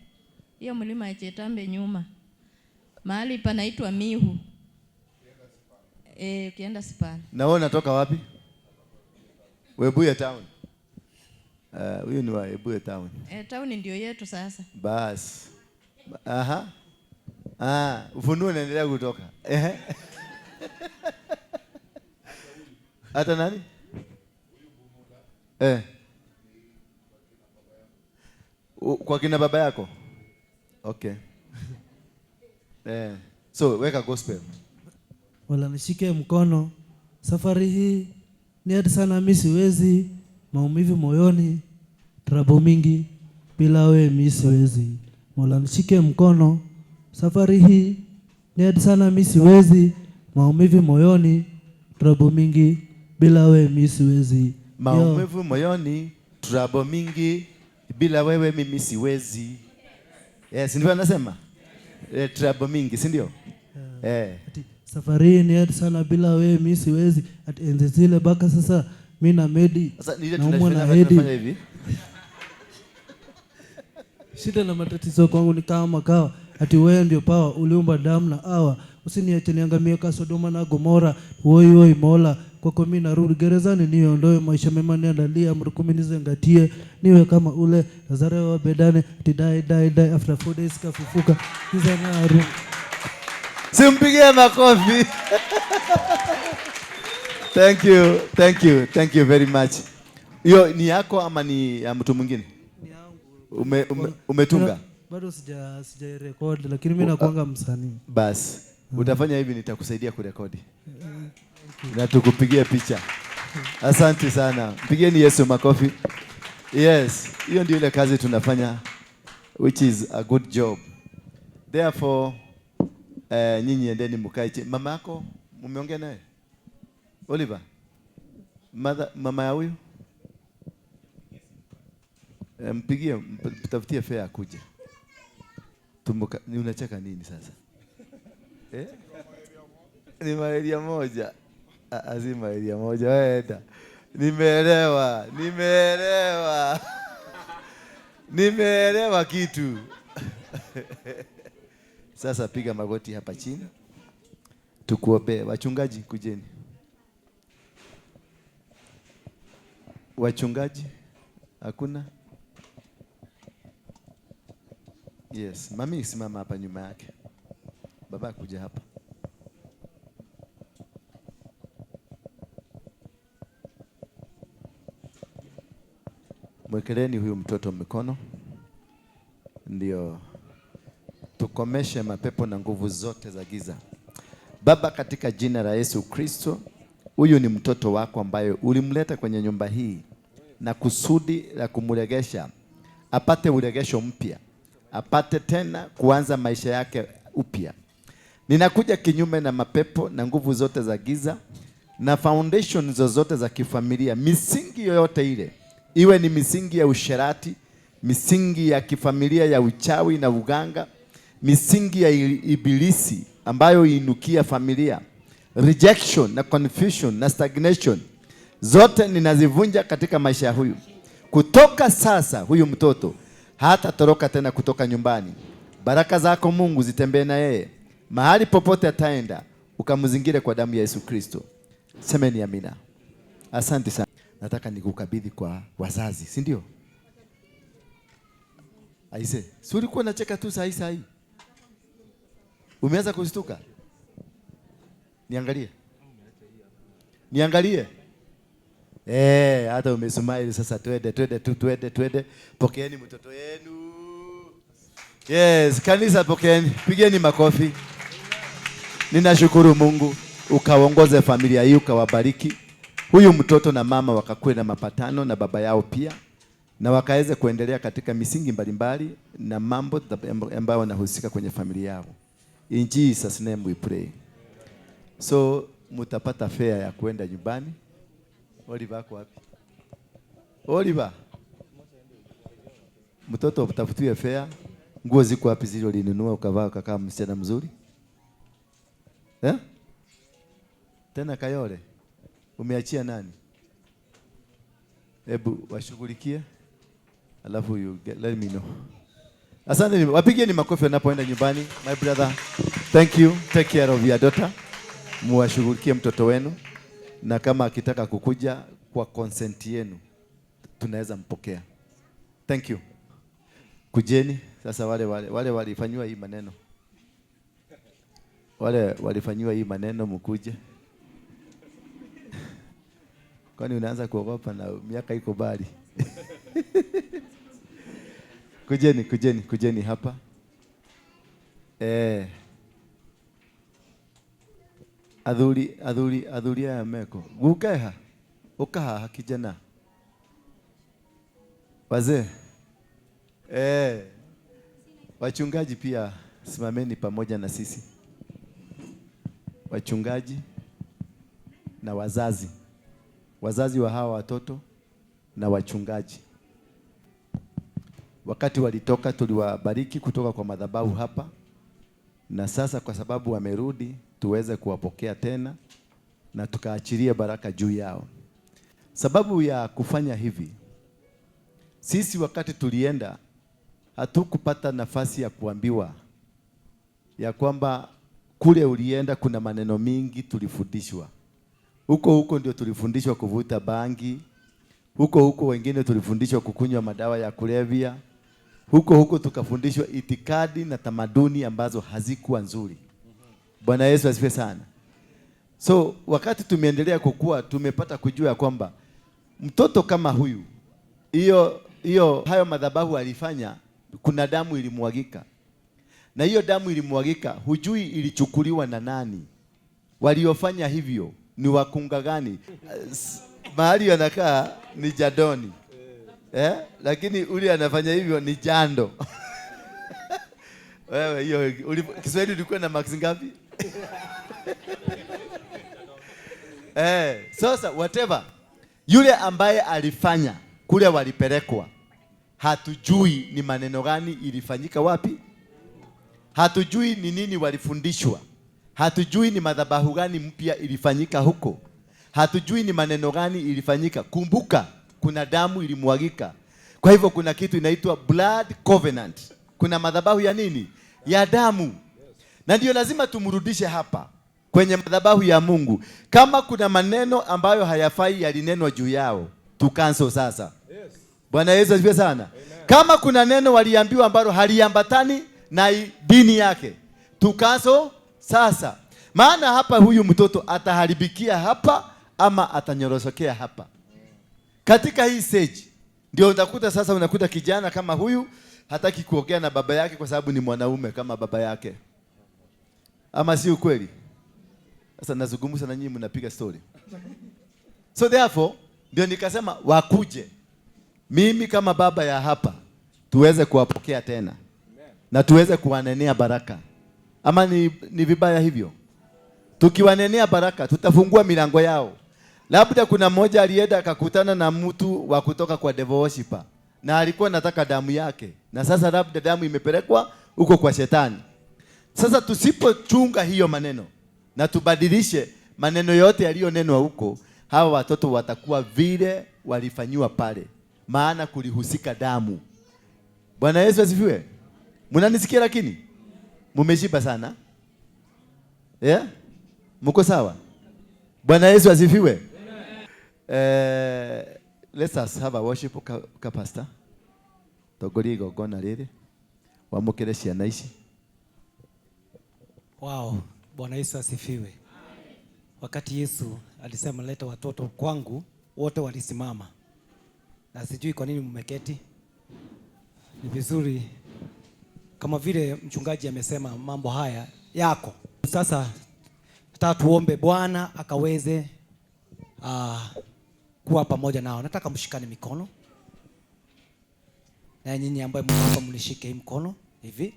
Hiyo mlima ya Chetambe nyuma. Mahali panaitwa Mihu. Ukienda Sipana. Na wewe unatoka wapi? Webuye town. Huyu ni wa Webuye town. Town ndio yetu sasa. Bas. Aha. Ufunuo unaendelea kutoka. Hata nani? Kwa kina baba yako? Okay. So weka gospel. Wala nishike mkono. Safari hii ni hadi sana mimi siwezi, maumivu moyoni, trouble mingi bila wewe mimi siwezi. Mola nishike mkono. Safari hii ni hadi sana mimi siwezi, maumivu moyoni, trouble mingi bila wewe mimi siwezi. Maumivu moyoni, trouble mingi bila wewe mimi siwezi. Yes, ndivyo anasema. Trouble mingi, si ndio? Ati, safari ni hadi sana bila wewe mimi siwezi. Ati enzi zile baka sasa Mi na medi Sasa ni ile naumwa na tunafanya hedi. tunafanya hivi. Shida na matatizo kwangu ni kama kawa, ati wewe ndio pawa, uliumba damu na hawa, usiniache niangamie ka Sodoma na Gomora. Woi woi Mola, kwako mi narudi gerezani, niondoe maisha mema niandalie, amri 10 nizingatie, niwe kama ule Lazaro wa Bedani, ati die die die after 4 days kafufuka, kiza na Harun. Simpigie makofi. Thank you, thank you, thank you very much. Hiyo ni yako ama ni ya mtu mwingine? Umetunga? Bado sija record, lakini mimi nakuanga msanii. Bas, utafanya hivi, nitakusaidia kurekodi. Na tukupigie picha. Asante sana. Mpigieni Yesu makofi. Yes, hiyo ndio ile kazi tunafanya, which is a good job. Therefore, nyinyi endeni mkae chini. Mama yako mumeongea naye? Oliver? Mother, mama ya huyu? Mpigie, mtafutie fare akuje. Tumbuka, ni unacheka nini sasa? Ni malaria moja. Si malaria moja, wewe enda. Nimeelewa, nimeelewa. Nimeelewa kitu. Sasa piga magoti hapa chini. Tukuombee. Wachungaji kujeni. Wachungaji hakuna? Yes, mami simama hapa nyuma yake. Baba kuja hapa. Mwekeleni huyu mtoto mikono, ndio tukomeshe mapepo na nguvu zote za giza. Baba, katika jina la Yesu Kristo, huyu ni mtoto wako ambaye ulimleta kwenye nyumba hii na kusudi la kumregesha, apate uregesho mpya, apate tena kuanza maisha yake upya. Ninakuja kinyume na mapepo na nguvu zote za giza na foundation zozote za kifamilia, misingi yoyote ile, iwe ni misingi ya usherati, misingi ya kifamilia ya uchawi na uganga, misingi ya ibilisi ambayo inukia familia, rejection na confusion na stagnation, zote ninazivunja katika maisha ya huyu. Kutoka sasa huyu mtoto hatatoroka tena kutoka nyumbani. Baraka zako Mungu zitembee na yeye mahali popote ataenda, ukamzingire kwa damu ya Yesu Kristo. Semeni amina. Asante sana. Nataka nikukabidhi kwa wazazi, si ndio? Aise, si ulikuwa unacheka tu saa hii? Umeanza kushtuka? Niangalie. Niangalie. Hata umesmile sasa. Twende twende tu, twende twende. Pokeeni mtoto wenu. Yes, kanisa pokeeni. Pigeni makofi. Ninashukuru Mungu, ukaongoze familia hii, ukawabariki. Huyu mtoto na mama wakakuwe na mapatano na baba yao pia, na wakaweze kuendelea katika misingi mbalimbali na mambo ambayo wanahusika kwenye familia yao. In Jesus name we pray. So mutapata fare ya kuenda nyumbani. Oliver ako wapi? Oliver, mtoto utafutiwe fare. Nguo ziko wapi zile ulinunua ukavaa ukakaa msichana mzuri? Tena Kayole umeachia nani? Hebu washughulikie, alafu you get, let me know. Asante, wapigieni makofi wanapoenda nyumbani. My brother, thank you. Take care of your daughter. Muwashughulikie mtoto wenu, na kama akitaka kukuja kwa consent yenu tunaweza mpokea. Thank you. Kujeni sasa wale walifanywa hii maneno. Wale walifanywa hii maneno mkuje. Kwani unaanza kuogopa na miaka iko bali? Kujeni, kujeni, kujeni hapa. Athuri, athuri, athuri aya meko. Gukeha. Ukaha kijana. Wazee. Wachungaji pia simameni pamoja na sisi. Wachungaji na wazazi. Wazazi wa hawa watoto na wachungaji. Wakati walitoka tuliwabariki kutoka kwa madhabahu hapa, na sasa kwa sababu wamerudi tuweze kuwapokea tena na tukaachilie baraka juu yao. Sababu ya kufanya hivi, sisi wakati tulienda hatukupata nafasi ya kuambiwa ya kwamba kule ulienda kuna maneno mingi tulifundishwa. Huko huko ndio tulifundishwa kuvuta bangi. Huko huko wengine tulifundishwa kukunywa madawa ya kulevya. Huko huko tukafundishwa itikadi na tamaduni ambazo hazikuwa nzuri. Bwana Yesu asifiwe sana. So wakati tumeendelea kukua, tumepata kujua kwamba mtoto kama huyu, hiyo hayo madhabahu alifanya, kuna damu ilimwagika. Na hiyo damu ilimwagika, hujui ilichukuliwa na nani. Waliofanya hivyo ni wakunga gani? Mahali wanakaa ni Jadoni. Lakini ule anafanya hivyo ni Jando. Wewe hiyo Kiswahili ulikuwa na marks ngapi? Sasa whatever yule ambaye alifanya kule walipelekwa, hatujui ni maneno gani ilifanyika wapi, hatujui ni nini walifundishwa, hatujui ni madhabahu gani mpya ilifanyika huko, hatujui ni maneno gani ilifanyika. Kumbuka kuna damu ilimwagika. Kwa hivyo kuna kitu inaitwa blood covenant. Kuna madhabahu ya nini? Ya damu. Na ndio lazima tumrudishe hapa kwenye madhabahu ya Mungu. Kama kuna maneno ambayo hayafai yalinenwa juu yao, tukanso sasa. Bwana Yesu asifiwe sana. Amen. Kama kuna neno waliambiwa ambalo haliambatani na dini yake, tukanso sasa. Maana hapa huyu mtoto ataharibikia hapa ama atanyorosokea hapa. Katika hii stage ndio utakuta sasa, unakuta kijana kama huyu hataki kuongea na baba yake kwa sababu ni mwanaume kama baba yake. Ama si ukweli? Sasa nazungumza na nyinyi mnapiga story. So therefore ndio nikasema wakuje, mimi kama baba ya hapa tuweze kuwapokea tena na tuweze kuwanenea baraka. Ama ni vibaya hivyo? Tukiwanenea baraka tutafungua milango yao. Labda kuna mmoja alienda akakutana na mtu wa kutoka kwa devil worshiper na alikuwa anataka damu yake, na sasa labda damu imepelekwa huko kwa shetani. Sasa tusipochunga hiyo maneno na tubadilishe maneno yote yaliyonenwa huko, hawa watoto watakuwa vile walifanywa pale, maana kulihusika damu. Bwana Yesu asifiwe. Mnanisikia lakini? Mumeshiba sana? Yeah? Mko sawa? Bwana Yesu asifiwe. Let us have a worship ka pastor. Togori igongona riri wamukire ciana ici. Wow, Bwana Yesu asifiwe. Wakati Yesu alisema leta watoto kwangu, wote walisimama. Na sijui kwa nini mmeketi. Ni vizuri kama vile mchungaji amesema mambo haya yako. Sasa nataka tuombe Bwana akaweze kuwa pamoja nao. Nataka mshikane mikono. Na nyinyi ambaye mko hapa mlishike hii mkono hivi.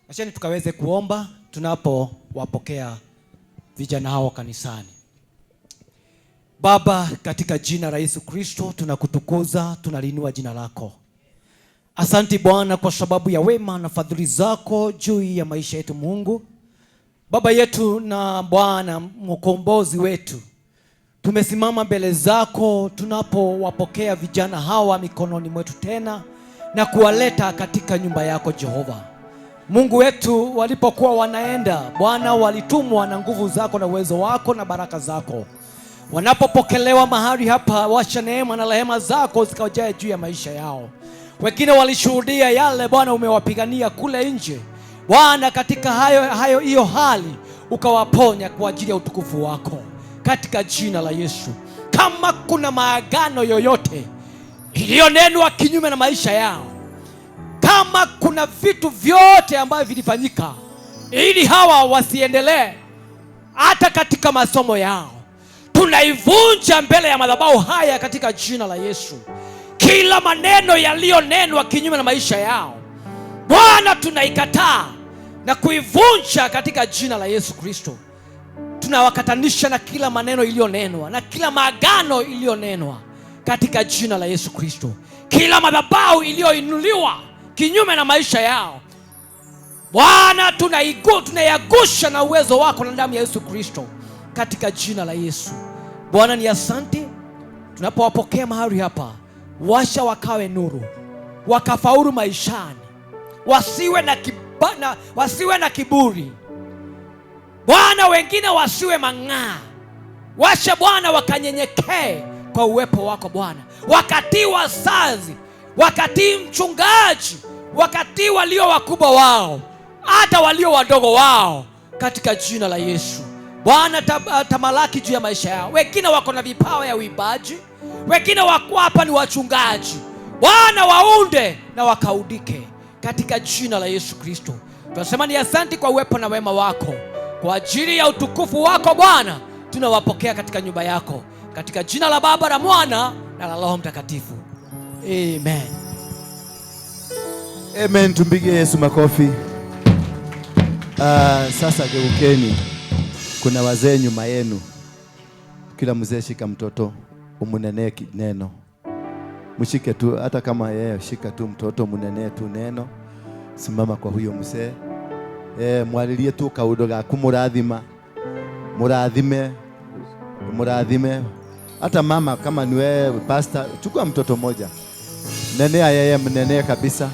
Acheni tukaweze kuomba tunapowapokea vijana hao kanisani. Baba, katika jina la Yesu Kristo tunakutukuza, tunaliinua jina lako. Asante Bwana kwa sababu ya wema na fadhili zako juu ya maisha yetu Mungu. Baba yetu na Bwana mkombozi wetu, tumesimama mbele zako tunapowapokea vijana hawa mikononi mwetu tena na kuwaleta katika nyumba yako Jehova. Mungu wetu, walipokuwa wanaenda Bwana, walitumwa na nguvu zako na uwezo wako na baraka zako. Wanapopokelewa mahali hapa, wacha neema na rehema zako zikajae juu ya maisha yao. Wengine walishuhudia yale Bwana umewapigania kule nje. Bwana, katika hayo hiyo hali ukawaponya kwa ajili ya utukufu wako, katika jina la Yesu. Kama kuna maagano yoyote iliyonenwa kinyume na maisha yao, kama kuna vitu vyote ambavyo vilifanyika ili hawa wasiendelee hata katika masomo yao, tunaivunja mbele ya madhabahu haya katika jina la Yesu. Kila maneno yaliyonenwa kinyume na maisha yao Bwana, tunaikataa na kuivunja katika jina la Yesu Kristo. Tunawakatanisha na kila maneno iliyonenwa na kila maagano iliyonenwa katika jina la Yesu Kristo. Kila madhabahu iliyoinuliwa kinyume na maisha yao Bwana, tunayagusha na uwezo wako na damu ya Yesu Kristo katika jina la Yesu. Bwana ni asante, Tunapowapokea mahali hapa, washa wakawe nuru, wakafaulu maishani, wasiwe na kiburi Bwana, wengine wasiwe mang'aa. Washa Bwana wakanyenyekee kwa uwepo wako Bwana, wakatii wazazi, wakatii mchungaji, wakatii walio wakubwa wao, hata walio wadogo wao, katika jina la Yesu. Bwana, tamalaki juu ya maisha yao. Wengine wako na vipawa ya uimbaji, wengine wako hapa ni wachungaji. Bwana, waunde na wakaudike katika jina la Yesu Kristo. Tunasema ni asante kwa uwepo na wema wako. Kwa ajili ya utukufu wako Bwana, tunawapokea katika nyumba yako, katika jina la Baba na Mwana na la Roho Mtakatifu. Amen. Amen. Tumpigie Yesu makofi. Sasa geukeni. Kuna wazee nyuma yenu. Kila mzee shika mtoto, umunenee neno. Mshike tu, hata kama yeye shika tu mtoto, munenee tu neno. Simama kwa huyo mzee. Mwalilie tu kaudo ga kumurathima. Murathime. Murathime. Hata mama kama ni wewe pastor, chukua mtoto mmoja. Nenea yeye, mnenee kabisa.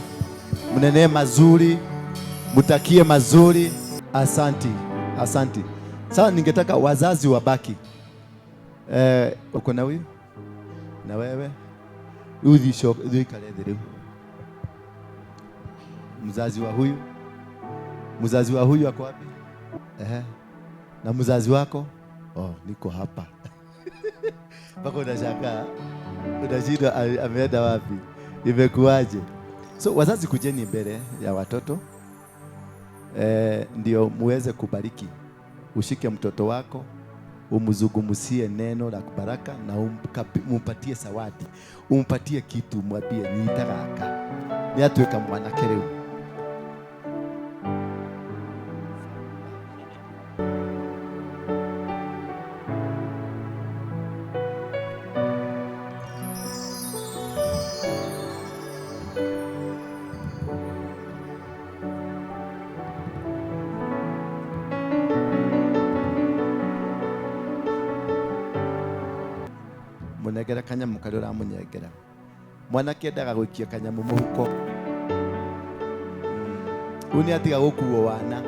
Mnenee mazuri, mutakie mazuri. Asanti, asanti. Sasa ningetaka wazazi wabaki. Uko na huyu? Na wewe? Uthi ikale thĩ rĩu. Mzazi wa huyu? Mzazi wa huyu ako wapi? Na mzazi wako? Oh, niko hapa. Mpaka unashangaa. Unashindwa ameenda wapi? Imekuwaje? So wazazi kujeni mbele ya watoto. Ndio muweze kubariki. Ushike mtoto wako, umzungumzie neno la baraka na umpatie zawadi. Umpatie kitu, mwambie nyita gaka. Ni atuweka mwanake rĩu. Munengera kanyamu karia uramunyengera. Mwanake endaga gũikia kanyamu mũhuko. Rĩu nĩ atiga gũkuo wana.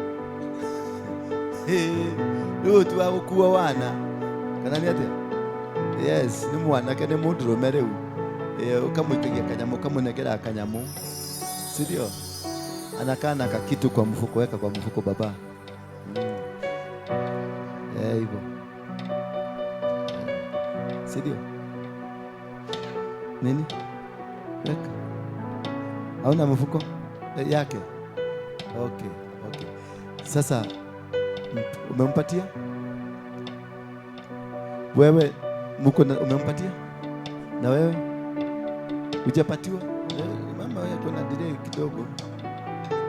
Rĩu ti wa gũkuo wana. Kana nĩ atĩa? Yes, nĩ mwanake, nĩ mũndũrũme rĩu. Ũkamũikagia kanyamu, ũkamũnengera kanyamu. Si ndio? Anakaa na kakitu kwa mfuko, weka kwa mfuko baba. Hivyo. Si ndio? Nini? Weka. Hauna mfuko yake? Okay, okay. Sasa umempatia? Wewe mko umempatia? Na wewe? Hujapatiwa? Mama wewe kuna delay kidogo.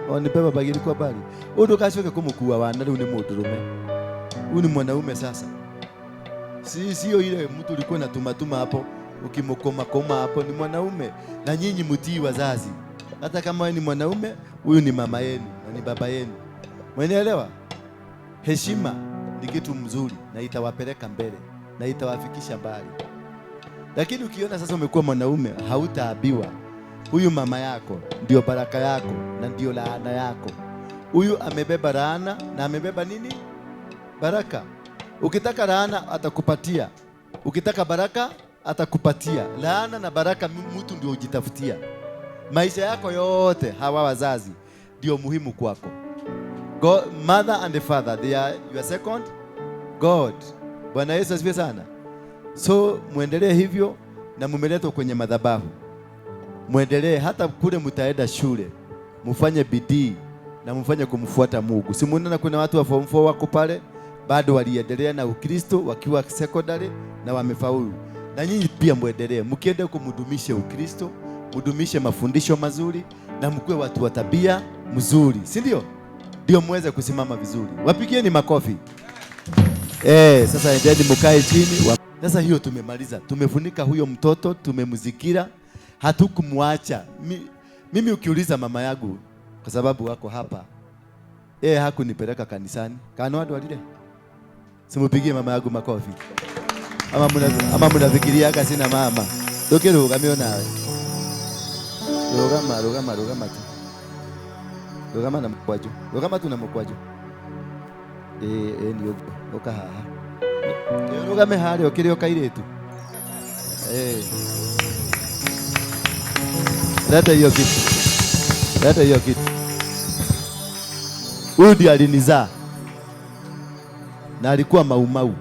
Onipewa bagiri kwa bali. Undu kacoke kumukua wana riu ni mundurume. Huyu ni mwanaume sasa. Si sio ile mtu ulikuwa na tumatuma hapo ukimkoma koma hapo, ni mwanaume. Na nyinyi mtii wazazi. Hata kama wewe ni mwanaume, huyu ni mama yenu na ni baba yenu. Mwenelewa? Heshima ni kitu mzuri na itawapeleka mbele na itawafikisha mbali. Lakini ukiona sasa umekuwa mwanaume, hautaabiwa. Huyu mama yako ndio baraka yako na ndio laana yako. Huyu amebeba laana na amebeba nini? Baraka. Ukitaka laana atakupatia. Ukitaka baraka atakupatia. Laana na baraka mtu ndio ujitafutia. Maisha yako yote hawa wazazi ndio muhimu kwako. God, mother and the father, they are your second God. Bwana Yesu asifiwe sana. So muendelee hivyo na mumeletwa kwenye madhabahu. Muendelee hata kule mtaenda shule. Mufanye bidii na mufanye kumfuata Mungu. Si munaona kuna watu wa form 4 wako pale bado waliendelea na Ukristo wakiwa secondary na wamefaulu. Na nyinyi pia muendelee. Mkienda kumdumisha Ukristo, mdumishe mafundisho mazuri na mkuwe watu wa tabia mzuri, si ndio? Ndio muweze kusimama vizuri. Wapigieni makofi. Sasa endeni mkae chini. Sasa hiyo tumemaliza. Tumefunika huyo mtoto, tumemzikira, hatukumwacha. Mimi ukiuliza mama yangu kwa sababu wako hapa, yeye hakunipeleka kanisani. Kana watu walile. Simupigie mama yangu makofi. Ama mnafikiriaga sina mama? Ndukirugamio nawe. Rugama, rugama, rugama tu. Rugama na mkwaju. Rugama tu na mkwaju. Ni uguo. Uka haha. Rugame haria ukiri o kairitu. Leta hiyo kitu. Leta hiyo kitu. Huyu ndiye alinizaa. Na alikuwa maumau.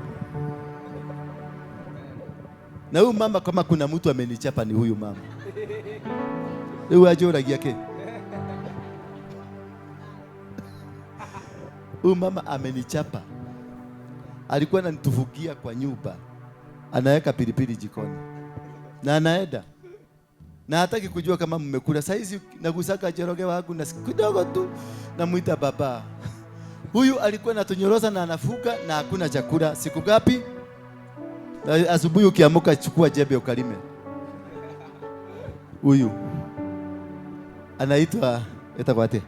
Na huyu mama, kama kuna mtu amenichapa ni huyu mama. Huyu ajoragia ke. Huyu mama amenichapa. Alikuwa ananitufugia kwa nyumba. Anaweka pilipili jikoni. Na anaenda. Na hataki kujua kama mmekula. Saizi nagusaka Njoroge wangu na kidogo tu namuita baba. Huyu alikuwa anatunyoroza na anafuga na hakuna chakula. Siku ngapi? Na asubuhi ukiamka chukua jembe ukalime. Huyu anaitwa etakuwa atia?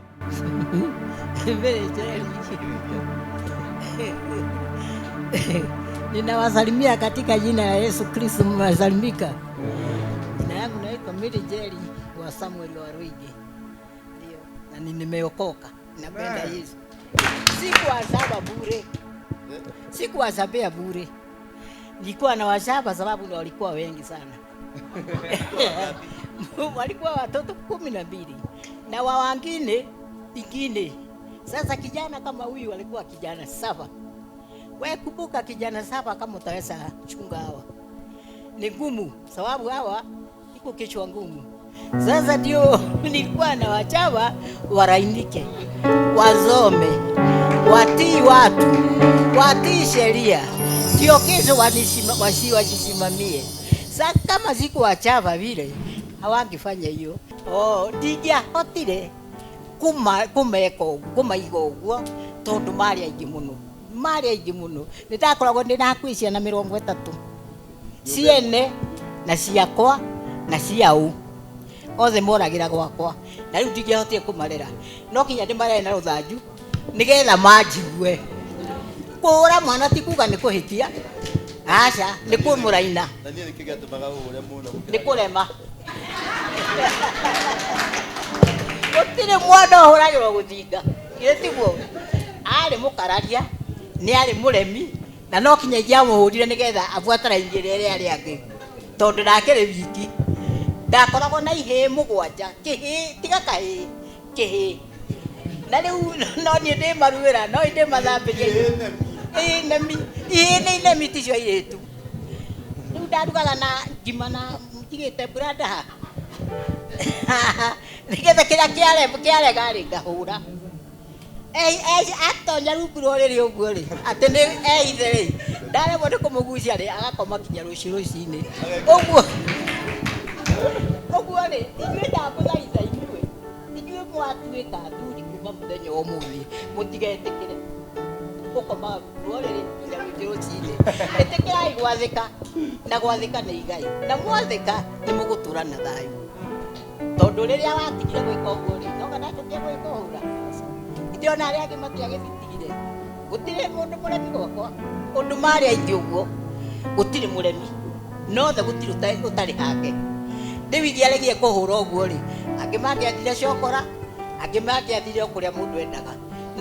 Ninawasalimia katika jina la Yesu Kristo, mmesalimika. Jina langu naitwa Mary Jerry wa Samuel Waruigi. Ndio, na nimeokoka. Napenda Yesu. Sikuwazaba bure. Sikuwazabea bure. Nilikuwa na wazaba sababu walikuwa wengi sana. Walikuwa watoto 12 na wa wengine ingine. Sasa kijana kama huyu alikuwa kijana 7. Wewe kumbuka kijana 7 kama utaweza chunga hawa. Ni ngumu sababu hawa iko kichwa ngumu. Sasa ndio nilikuwa na wachawa warainike, wazome, watii watu, watii sheria. Ndio kesho wasiwasimamie. Sasa kama siku wachawa vile hawangefanya hiyo. Oh, ndingĩahotire kumeka ũguo, kũmaiga ũguo tondũ marĩ aingĩ mũno. Marĩ aingĩ mũno. Nĩndakoragwo ndĩna ciana 30. Ciene na ciakwa na ciau. Othe moragĩra gwakwa. Na rĩu ndingĩahotire kũmarera. No kinya ndĩmarere na rũthanju nĩgetha manjigue. Kũhũra mwana ti kuga nĩ kũhĩtia. Aca, nĩ kũmũraina. Na niĩ nĩkĩ gĩatũmaga ũhũre mũno? Nĩ kũrema. Gũtirĩ mwana ũhũragĩrwo gũthinga. Githĩ tiguo? Arĩ mũkararia, nĩ arĩ mũremi, na no kinya ingĩamũhũrire nĩgetha abuatarainĩre arĩa angĩ. Tondũ ndakĩrĩ wiki. Ndakoragwo na ihĩĩ 7, kĩhĩĩ, tiga kahĩĩ, kĩhĩĩ. Na rĩu no niĩ ndĩmaruĩra, no ndĩmathambĩria. Ĩĩ nemi, ihĩĩ nĩ inemi ticio airĩtu. Rĩu ndarugaga na ngima na njigĩte brada haha. Nĩgetha kĩrĩa kĩarega rĩ ngahũra. Atonya rungu rwa ũrĩrĩ ũguo rĩ, atĩ nĩ eithe rĩ, ndaremwo nĩ kũmũgucia rĩ, agakoma kinya rũciũ rũcinĩ. Ũguo ũguo rĩ, inyuĩ ndamũthaitha inyuĩ, inyuĩ mwatuĩka athuri kuma mũthenya wa ũmũthĩ, mũtigetĩkĩre gũkoma rungu rwa ũrĩrĩ nginya rũciũ rũcinĩ. Ĩtĩkĩrai gwathĩka, na gwathĩka nĩ igai, na mwathĩka nĩ mũgũtũra na thayũ. Tondũ rĩrĩa watigire gwĩka ũguo rĩ, no kana ndũkĩe gwĩka ũhũra. Ithe ona arĩa angĩ matiagĩtigire. Gũtirĩ mũndũ mũremi gwakwa. Ũndũ marĩ aingĩ ũguo, gũtirĩ mũremi. No the gũtirĩ ũtarĩ hake. Rĩu ingĩaregire kũhũra ũguo rĩ, angĩ mangĩathire cokora, angĩ mangĩathire o kũrĩa mũndũ endaga.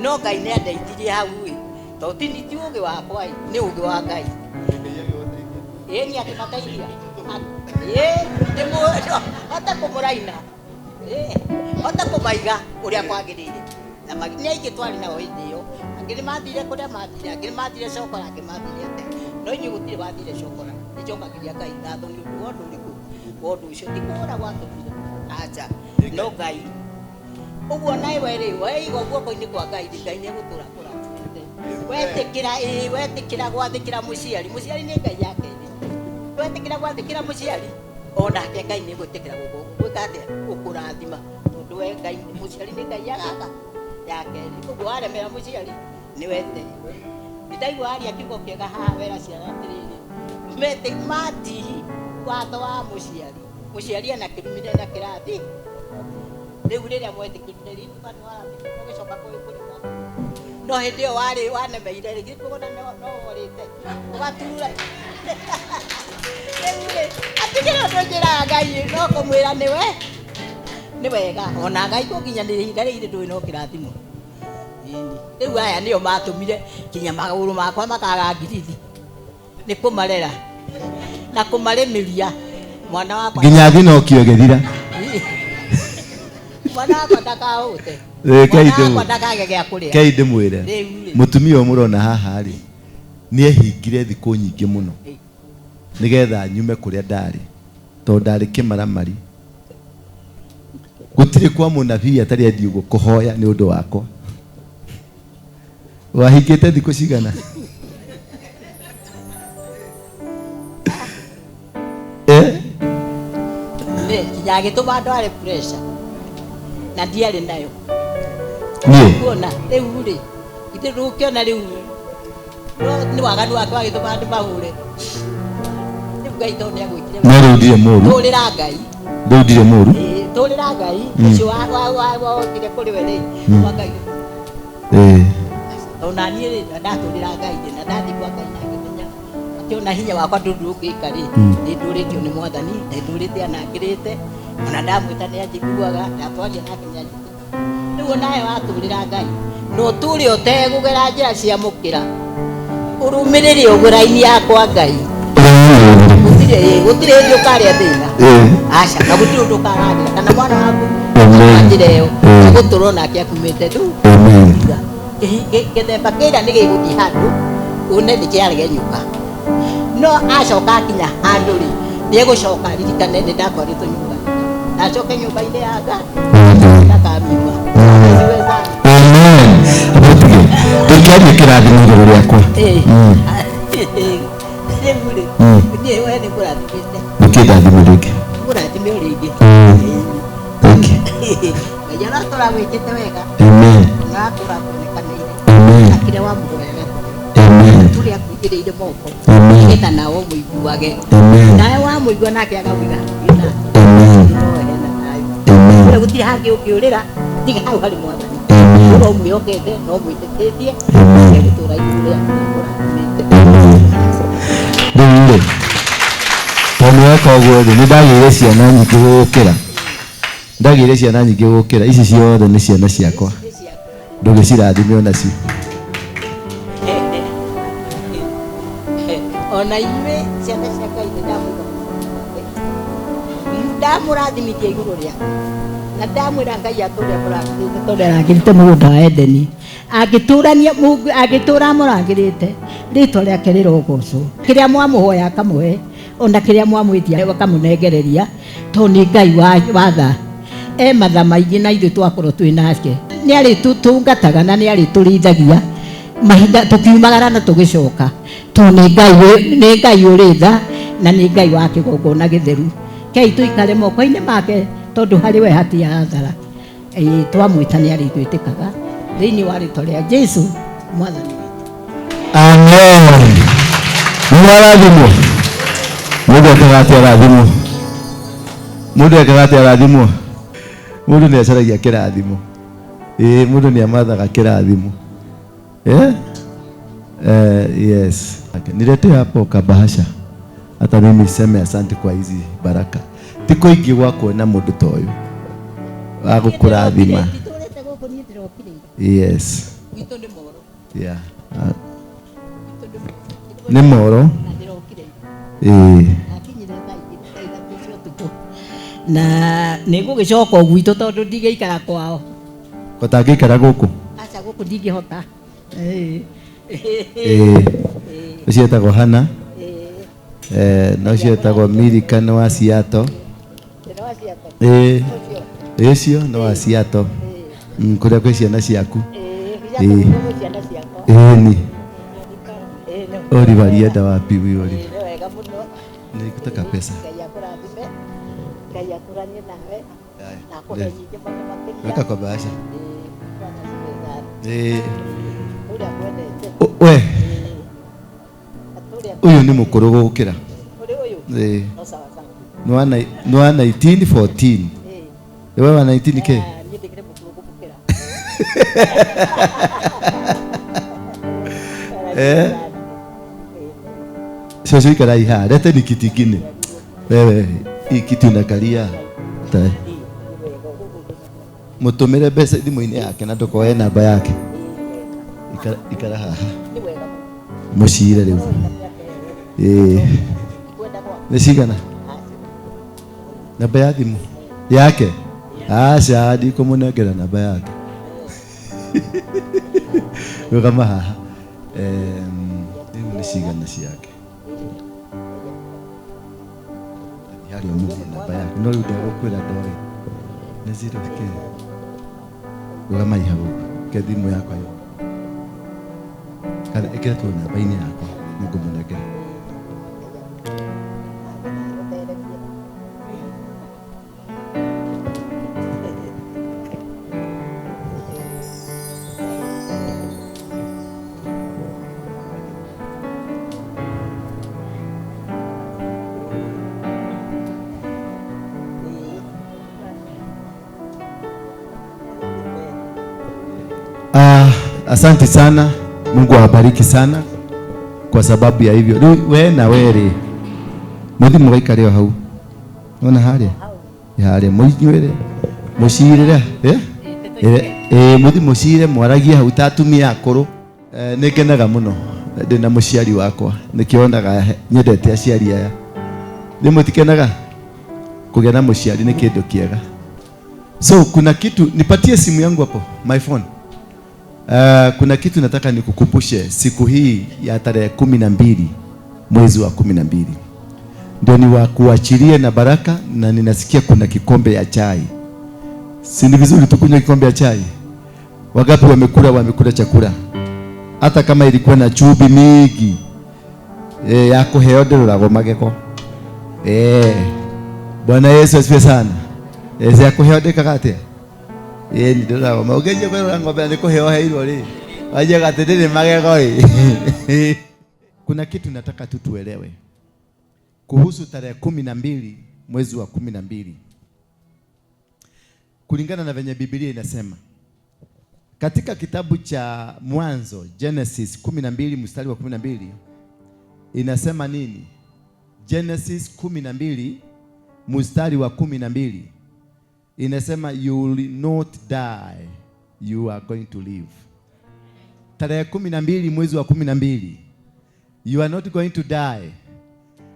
No Ngai nĩ andeithirie hau ĩ, tondũ ti ũũgĩ wakwa ĩ, nĩ ũũgĩ wa Ngai. Ĩĩ nĩ akĩmateithia. Ĩĩ, hota kũmũraina. Hota kũmaiga ũrĩa kwagĩrĩire. Na nĩ aingĩ twarĩ nao hĩndĩ ĩyo. Angĩ nĩ mathire kũrĩa mathire, angĩ nĩ mathire cokora, angĩ mathire atĩa. No inyuĩ gũtirĩ wathire cokora. Nĩ njokagĩria Ngai ngatho nĩ ũndũ wa ũndũ ũrĩkũ? Wa ũndũ ũcio. Ti kũhũra gwatũmire. Aca. No Ngai. Ũguo nawe rĩ, weiga guoko-inĩ kwa Ngai, Ngai nĩ egũtũra akũrathimĩte. Wetĩkĩra, ĩĩ, wetĩkĩra gwathĩkĩra mũciari. Mũciari nĩ Ngai yake. Wetĩkĩra gwathĩkĩra mũciari, onake Ngai nĩ egwĩtĩkĩra gwĩka atĩa? Gũkũrathima. Tondũ we Ngai, mũciari nĩ Ngai ya gaka ya kerĩ. Ũguo waremera mũciari, nĩ wete. Nĩndaigua aria kiugo kĩega haha wera ciana atĩrĩrĩ, mete matihi watho wa mũciari. Mũciari ena kĩrumi na kĩrathi. Rĩu rĩrĩa mwetĩkĩrire rĩ, ũgĩcoka kũrĩ mwana. No hĩndĩ ĩyo warĩ wanemeire rĩ, githĩ ndũkona no worĩte ũgatura. Rĩu rĩ, atigĩrĩ ũndũ njĩraga Ngai no kũmwĩra nĩwe nĩ wega ona Ngai gũkinyanĩria ihinda rĩrĩ ndũĩ no kĩrathimo. Rĩu aya nĩo matũmire kinya magũrũ makwa makaga ngirithi nĩ kũmarera na kũmarĩmĩria mwana wakwa nginya thinokio ĩgĩthira. Mwana wakwa ndakahũte, mwana wakwa ndakage gĩa kũrĩa. Kei ndĩmwĩre mũtumia ũyũ mũrona haha rĩ, nĩehingire thikũ nyingĩ mũno nĩgetha nyume kũrĩa ndarĩ, tondũ ndarĩ kĩmaramari. Gũtirĩ kwa mũnabii atarĩ athiĩ ũguo kũhoya nĩ ũndũ wakwa. Wahingĩte thikũ cigana? Nginya agĩtũma ndware pressure na ndiarĩ nayo. Kuona rĩu rĩ, ithe ndũkĩona rĩu nĩ waganu wake wagĩtũma ndĩmahũre. Rĩu Ngai tondũ nĩagwĩkire. No rĩu ndirĩ mũru. Tũrĩra Ngai. Rĩu ndirĩ mũru. Tũrĩra Ngai ũcio wokire kũrĩ we rĩ, kwa Ngai. Ona niĩ rĩ, ndatũrĩra Ngai rĩ, na ndathiĩ kwa Ngai na ngĩmenya atĩ ona hinya wakwa ndũngĩka rĩ, nĩ ndũrĩtio nĩ Mwathani, nĩ ndũrĩte anangĩrĩte, ona ndamwĩta nĩ anjiguaga, ndatwaria nake nĩ anjiguaga. Rĩu onawe watũrĩra Ngai, na ũtũre ũtegũgera njĩra cia mũkĩra, ũrũmĩrĩre ũguo raini ya kwa Ngai. Gũtirĩ hĩndĩ ũkarĩa thĩna. Aca, na gũtirĩ ũndũ ũkaragĩra kana mwana waku na njĩra ĩyo egũtũra onake akumĩte tu. Gĩthemba kĩrĩa nĩ gĩgũthiĩ handũ one nĩ kĩaregenyũka, no acoka akinya handũ rĩ, nĩ egũcoka aririkane nĩ ndatwarĩtwo nyũmba, na acoke nyũmba-inĩ ya Ngai ndakamiuma. Amen. Ndũkĩarie kĩrathimo igũrũ rĩakwa. Rĩu rĩ, niĩ we nĩ ngũrathimĩte. Ndũkĩndathime rĩngĩ. Ngũrathime o rĩngĩ. Ngai aratũra gwĩkĩte wega. Amen. Aratũra kuonekanĩire. Amen. Na kĩrĩa wamũhoyaga. Amen. Tũrĩa akuigĩrĩire moko. Amen. Nĩgetha nawe ũmũiguage. Amen. Nawe wamũigua nake akauga hakuhĩ nake. Amen. No hena thayũ. Amen. Kũrĩa gũtirĩ hangĩ ũngĩũrĩra tiga hau harĩ Mwathani. Amen. No ũmwĩhokete, no ũmwĩtĩkĩtie. Amen. Egũtũũra igũrũ rĩaku na akũrathimĩte. Amen. Rĩu rĩ, tondũ nĩweka ũguo rĩ, nĩ ndagĩire ciana nyingĩ gũgũkĩra. Ndagĩire ciana nyingĩ gũgũkĩra. Ici ciothe nĩ ciana ciakwa. Ndũgĩcirathime onacio. Ona inyuĩ ciana cia Ngai nĩ ndamũrathimithia igũrũ rĩakwa na ndamwĩra Ngai atũre amũrathimĩte tondũ arangĩrĩte mũgũnda wa Edeni. Angĩtũra amũrangĩrĩte, rĩtwa rĩake rĩrogocwo. Kĩrĩa mwamũhoya akamũhe, ona kĩrĩa mwamwĩtia akamũnengereria, tondũ nĩ Ngai wa tha. E matha maingĩ na ithuĩ twakorwo twĩ nake. Nĩ arĩtũtungataga na nĩ arĩtũrĩithagia mahinda tũkiumagara na tũgĩcoka, tondũ nĩ Ngai ũrĩ tha na nĩ Ngai wa kĩgongona gĩtheru. Kei tũikare moko-inĩ make tondũ harĩ we hatirĩ hathara. Twamwĩta nĩ arĩtwĩtĩkaga thĩinĩ wa rĩtwa rĩa Jesũ Mwathani witũ. Amen. Nĩwarathimwo. Mũndũ ekaga atĩa arathimwo? Mũndũ ekaga atĩa arathimwo? Mũndũ nĩ acaragia kĩrathimo. Mũndũ nĩ amathaga kĩrathimo. Yes. Okay. Niletee hapo kabahasha. Hata mimi niseme asante kwa hizi baraka. Ti kũingĩ gwa kuona mũndũ ta ũyũ wa gũkũrathima. Yes. Yeah. Nĩ moro. Na nĩ ngũgĩcoka o gwitũ tondũ ndingĩikara kwao. Ũtangĩikara gũkũ? Aca, gũkũ ndingĩhota. Ũcio etagwo Hana. Na ũcio etagwo Milika nĩ wa Seattle. Ũcio nĩ wa Seattle. Kũrĩa kwĩ ciana ciaku. Ni. Oliver alienda wapi huyu Oliver? Nilikutaka pesa. Weka kwa bahasha. We. Huyu ni mukuru gukira. Ni wa 1914. Wewe wa 19 ke? Eh? Sasa ikarai haha. Lete ni kiti kingine. Wewe hii kiti unakalia. Mutumire mbeca thimũ-inĩ yake na ndũkoe namba yake. Ikara haha. Mũcire rĩu. Nĩ cigana? Namba ya thimũ yake? Aca ndikũmũnengera namba yake. Rũgama haha. Rĩu nĩ cigana ciake? Harĩa ũmũhe namba yake. No rĩu ndegũkwĩra ndoĩ. Nĩ zero kĩ? Rũgama hau. Ke thimũ yakwa yo. Kana ĩkĩra tu namba-inĩ yakwa nĩngũmũnengera. Asante sana. Mungu awabariki sana kwa sababu ya hivyo. We na were muthi mugaikare hau. Ona haria. Haria muinyuire. Mucirire, eh? Muthi mucire mwaragie hau ta atumia akuru. Nĩngenaga mũno ndĩ na mũciari wakwa. Nĩkĩonaga nyendete aciari aya. Nĩ mũtikenaga kũgĩa na mũciari nĩ kĩndũ kĩega. So kuna kitu, nipatie simu yangu hapo, my phone. Kuna kitu nataka nikukumbushe siku hii ya tarehe 12 mwezi wa 12. Ndio niwakuachilie na baraka, na ninasikia kuna kikombe ya chai. Si ni vizuri tukunywe kikombe ya chai? Wangapi wamekula chakula? Hata kama ilikuwa na chumvi mingi. Ya kuheo ndĩroragwo magego. Bwana Yesu asifiwe sana. Ya kuheo ndĩkaga atĩa? Ni ndĩroragwo magego. Ũngĩnjia ng'ombe nĩ kũheo heirwo rĩ. Wanjiaga atĩ ndĩrĩ magego ĩ. Kuna kitu nataka tu tuelewe kuhusu tarehe 12 mwezi wa 12. Kulingana na venye Biblia inasema katika kitabu cha Mwanzo, Genesis 12 mstari wa 12, inasema nini? Genesis 12 mstari wa 12 inasema you will not die, you are going to live. Tarehe 12 mwezi wa 12, you are not going to die.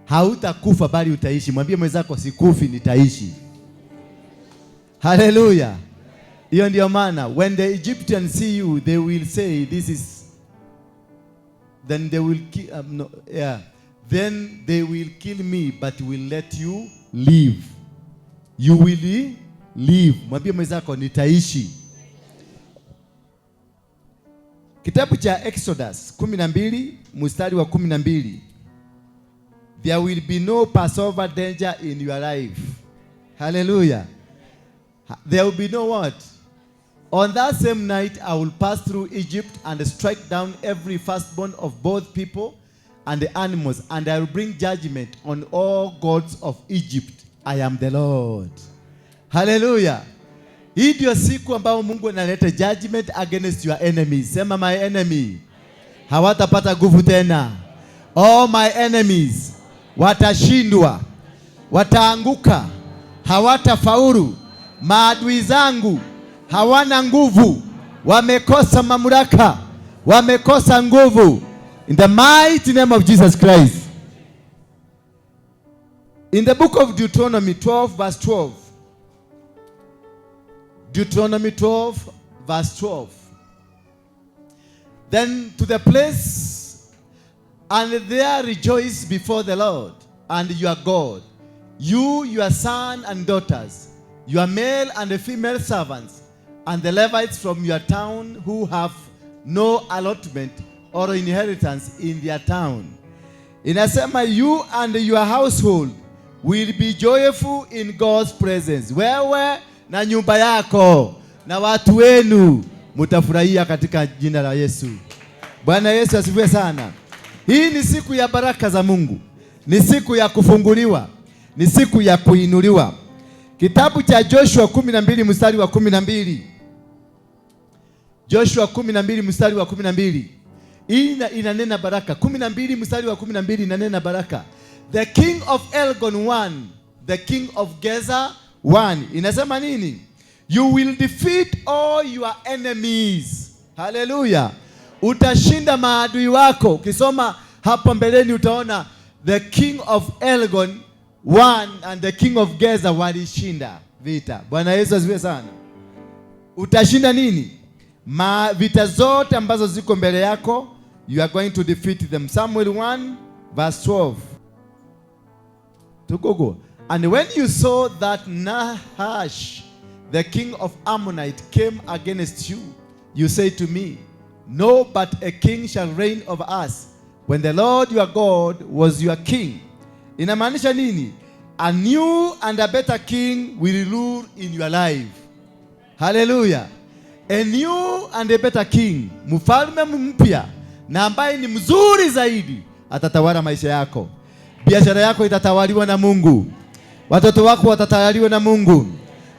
Hautakufa bali utaishi. Mwambie mwenzako sikufi, nitaishi. Hallelujah. Hiyo ndio maana when the Egyptians see you they will say this is, then they will kill, no, yeah. Then they will kill me but will let you live. You will live. Mwambie mwenzako nitaishi. Kitabu cha Exodus 12 mstari wa 12. There will be no Passover danger in your life. Hallelujah. There will be no what? On that same night I will pass through Egypt and strike down every firstborn of both people and the animals, and I will bring judgment on all gods of Egypt. I am the Lord. Hallelujah. Hii ndio siku ambayo Mungu analeta judgment against your enemies. Sema my enemy. Hawatapata nguvu tena. All my enemies watashindwa, wataanguka, hawatafaulu. Maadui zangu hawana nguvu, wamekosa mamlaka, wamekosa nguvu. In the mighty name of Jesus Christ. In the book of Deuteronomy 12 verse 12. Deuteronomy 12 verse 12. Then to the place, and there rejoice before the Lord and your God, you, your son and daughters, your male and female servants, and the Levites from your town who have no allotment or inheritance in their town. Inasema you and your household will be joyful in God's presence. Wewe na nyumba yako na watu wenu mutafurahia katika jina la Yesu. Bwana Yesu asifiwe sana. Hii ni siku ya baraka za Mungu. Ni siku ya kufunguliwa. Ni siku ya kuinuliwa. Kitabu cha Joshua 12 mstari wa 12. Joshua 12 mstari wa 12. Hii inanena baraka. 12 mstari wa 12 inanena baraka. The king of Elgon 1, the king of Gezer 1. Inasema nini? You will defeat all your enemies. Hallelujah. Utashinda maadui wako. Ukisoma hapo mbeleni utaona the king of Elgon 1 and the king of Gezer walishinda vita. Bwana Yesu asifiwe sana. Utashinda nini? Vita zote ambazo ziko mbele yako, you are going to defeat them. Samuel 1 verse 12. Tugogo. And when you saw that Nahash, the king of Ammonite, came against you, you say to me, No, but a king shall reign over us, when the Lord your God was your king. Inamaanisha nini? A new and a better king will rule in your life. Hallelujah. A new and a better king, mfalme mpya na ambaye ni mzuri zaidi, atatawala maisha yako. Biashara yako itatawaliwa na Mungu. Watoto wako watatawaliwa na Mungu.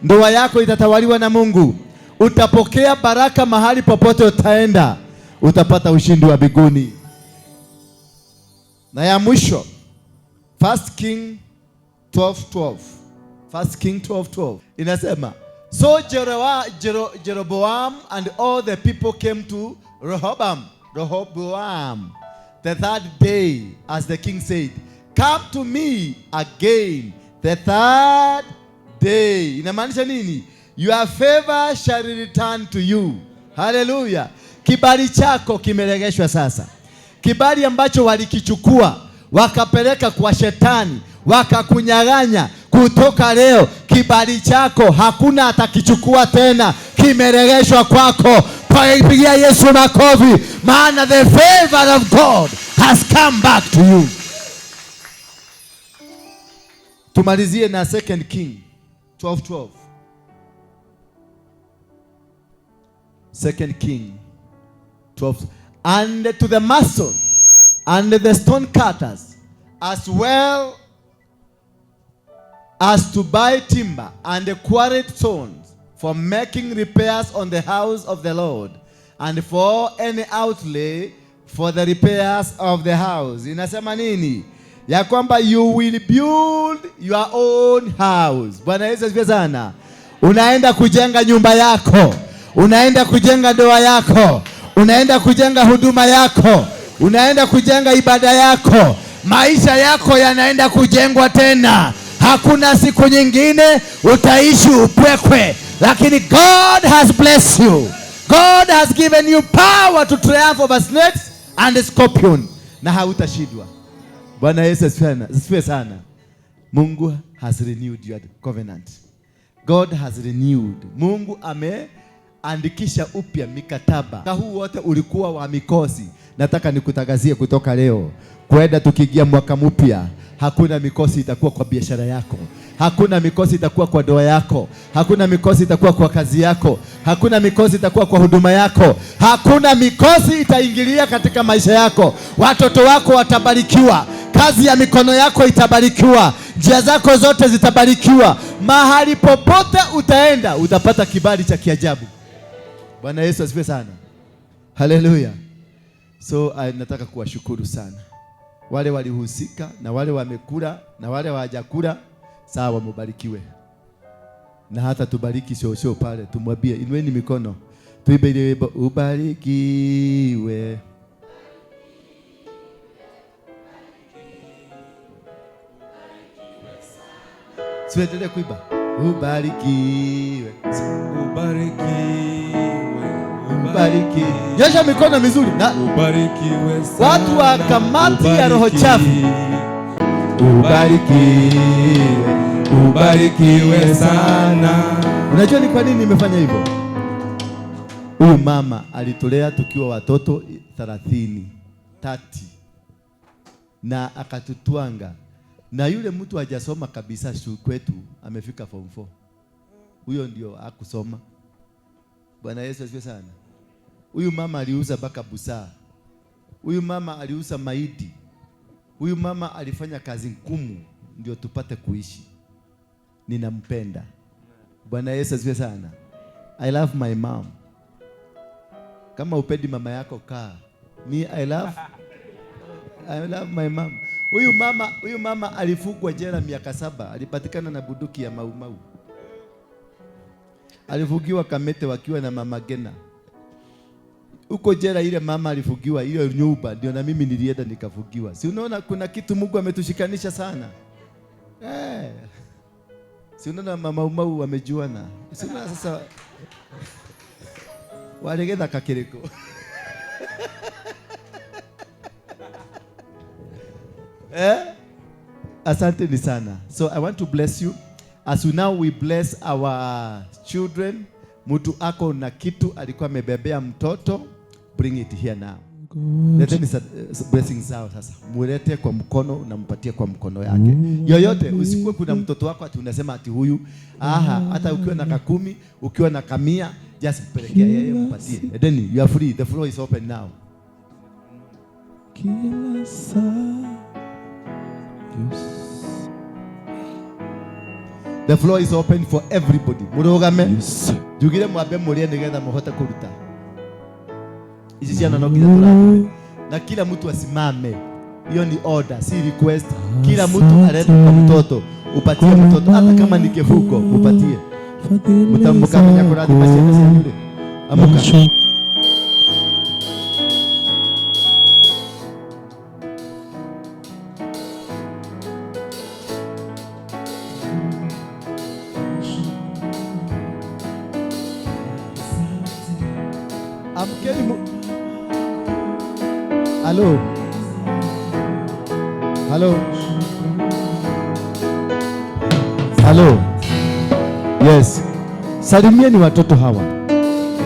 Ndoa yako itatawaliwa na Mungu. Utapokea baraka mahali popote utaenda. Utapata ushindi wa mbinguni. Na ya mwisho, 1 King 12:12. 1 King 12:12 inasema, So Jeroboam and all the people came to Rehoboam the third day, as the king said, Come to me again the third day. Inamaanisha nini? Your favor shall return to you. Hallelujah. Kibali chako kimeregeshwa sasa. Kibali ambacho walikichukua wakapeleka kwa shetani, wakakunyang'anya, kutoka leo kibali chako hakuna atakichukua tena, kimeregeshwa kwako. Pigia Yesu makofi, maana the favor of God has come back to you. Tumalizie na 2 King 12:12. 2 King 12. And to the mason and the stone cutters, as well as to buy timber and quarried stones for making repairs on the house of the Lord, and for any outlay for the repairs of the house. Inasema nini? Ya kwamba you will build your own house. Bwana Yesu asifiwe sana. Unaenda kujenga nyumba yako. Unaenda kujenga ndoa yako. Unaenda kujenga huduma yako. Unaenda kujenga ibada yako. Maisha yako yanaenda kujengwa tena. Hakuna siku nyingine utaishi upwekwe. Lakini God has blessed you. God has given you power to triumph over snakes and scorpion. Na hautashindwa. Bwana Yesu asifiwe sana. Mungu has renewed your covenant. God has renewed. Mungu ameandikisha upya mikataba. Mwaka huu wote ulikuwa wa mikosi. Nataka nikutangazie kutoka leo, kwenda tukiingia mwaka mpya, hakuna mikosi itakuwa kwa biashara yako. Hakuna mikosi itakuwa kwa ndoa yako. Hakuna mikosi itakuwa kwa kazi yako. Hakuna mikosi itakuwa kwa huduma yako. Hakuna mikosi itaingilia katika maisha yako. Watoto wako watabarikiwa. Kazi ya mikono yako itabarikiwa. Njia zako zote zitabarikiwa. Mahali popote utaenda utapata kibali cha kiajabu. Bwana Yesu asifiwe sana. Hallelujah. So nataka kuwashukuru sana wale walihusika na wale wamekula na wale hawajakula. Sawa, mubarikiwe. Na hata tubariki shosho pale, tumwambie inueni mikono, tuimbe ile wimbo ubarikiwe. Tuendelee kuimba ubarikiwe, ubarikiwe, ubarikiwe. Nyosha mikono mizuri na ubarikiwe sana. Watu wa kamati ya roho chafu, ubarikiwe, ubarikiwe sana. Unajua ni kwa nini nimefanya hivyo? Huyu mama alitulea tukiwa watoto 30 na akatutwanga. Na yule mtu hajasoma kabisa kwetu, amefika form 4. Huyo ndio hakusoma. Bwana Yesu asifiwe sana. Huyu mama aliuza baka busaa. Huyu mama aliuza maidi. Huyu mama alifanya kazi ngumu ndio tupate kuishi. Ninampenda. Bwana Yesu asifiwe sana. I love my mom. Kama upendi mama yako, kaa. Me, I love my mom. Huyu mama alifungwa jela miaka 7, alipatikana na bunduki ya Mau Mau. Alifungiwa Kamete wakiwa na mama Gena. Huko jela ile mama alifungiwa, ile nyumba ndio na mimi nilienda nikafungiwa. Si unaona kuna kitu Mungu ametushikanisha sana? Si unaona mama Mau wamejuana. Si unaona sasa walegeza kakiriko. Asante ni sana. So I want to bless you. As we now we bless our children. Mtu ako na kitu alikuwa amebebea mtoto, bring it here now. Leteni blessings zao sasa. Mulete kwa mkono na mpatie kwa mkono yake. Yoyote, usikuwe kuna mtoto wako ati unasema ati huyu. Aha, hata ukiwa na 10, ukiwa na 100, just mpelekea yeye mpatie. Edeni, you are free. The floor is open now. Kila saa. Yes. The floor is open for everybody. Murugame. Yes. Jugire mwambe murie nigetha muhote kuruta. Ici ciana no nginya tũrathime. Na kila mtu asimame. Hiyo ni order, si request. Kila mtu alete kwa mtoto. Upatie mtoto hata kama ni kifuko, upatie. Mtambuka mwenye kurathima ciana cianyu rĩ. Amuka. Hello. Hello. Hello. Yes. Salimieni watoto hawa.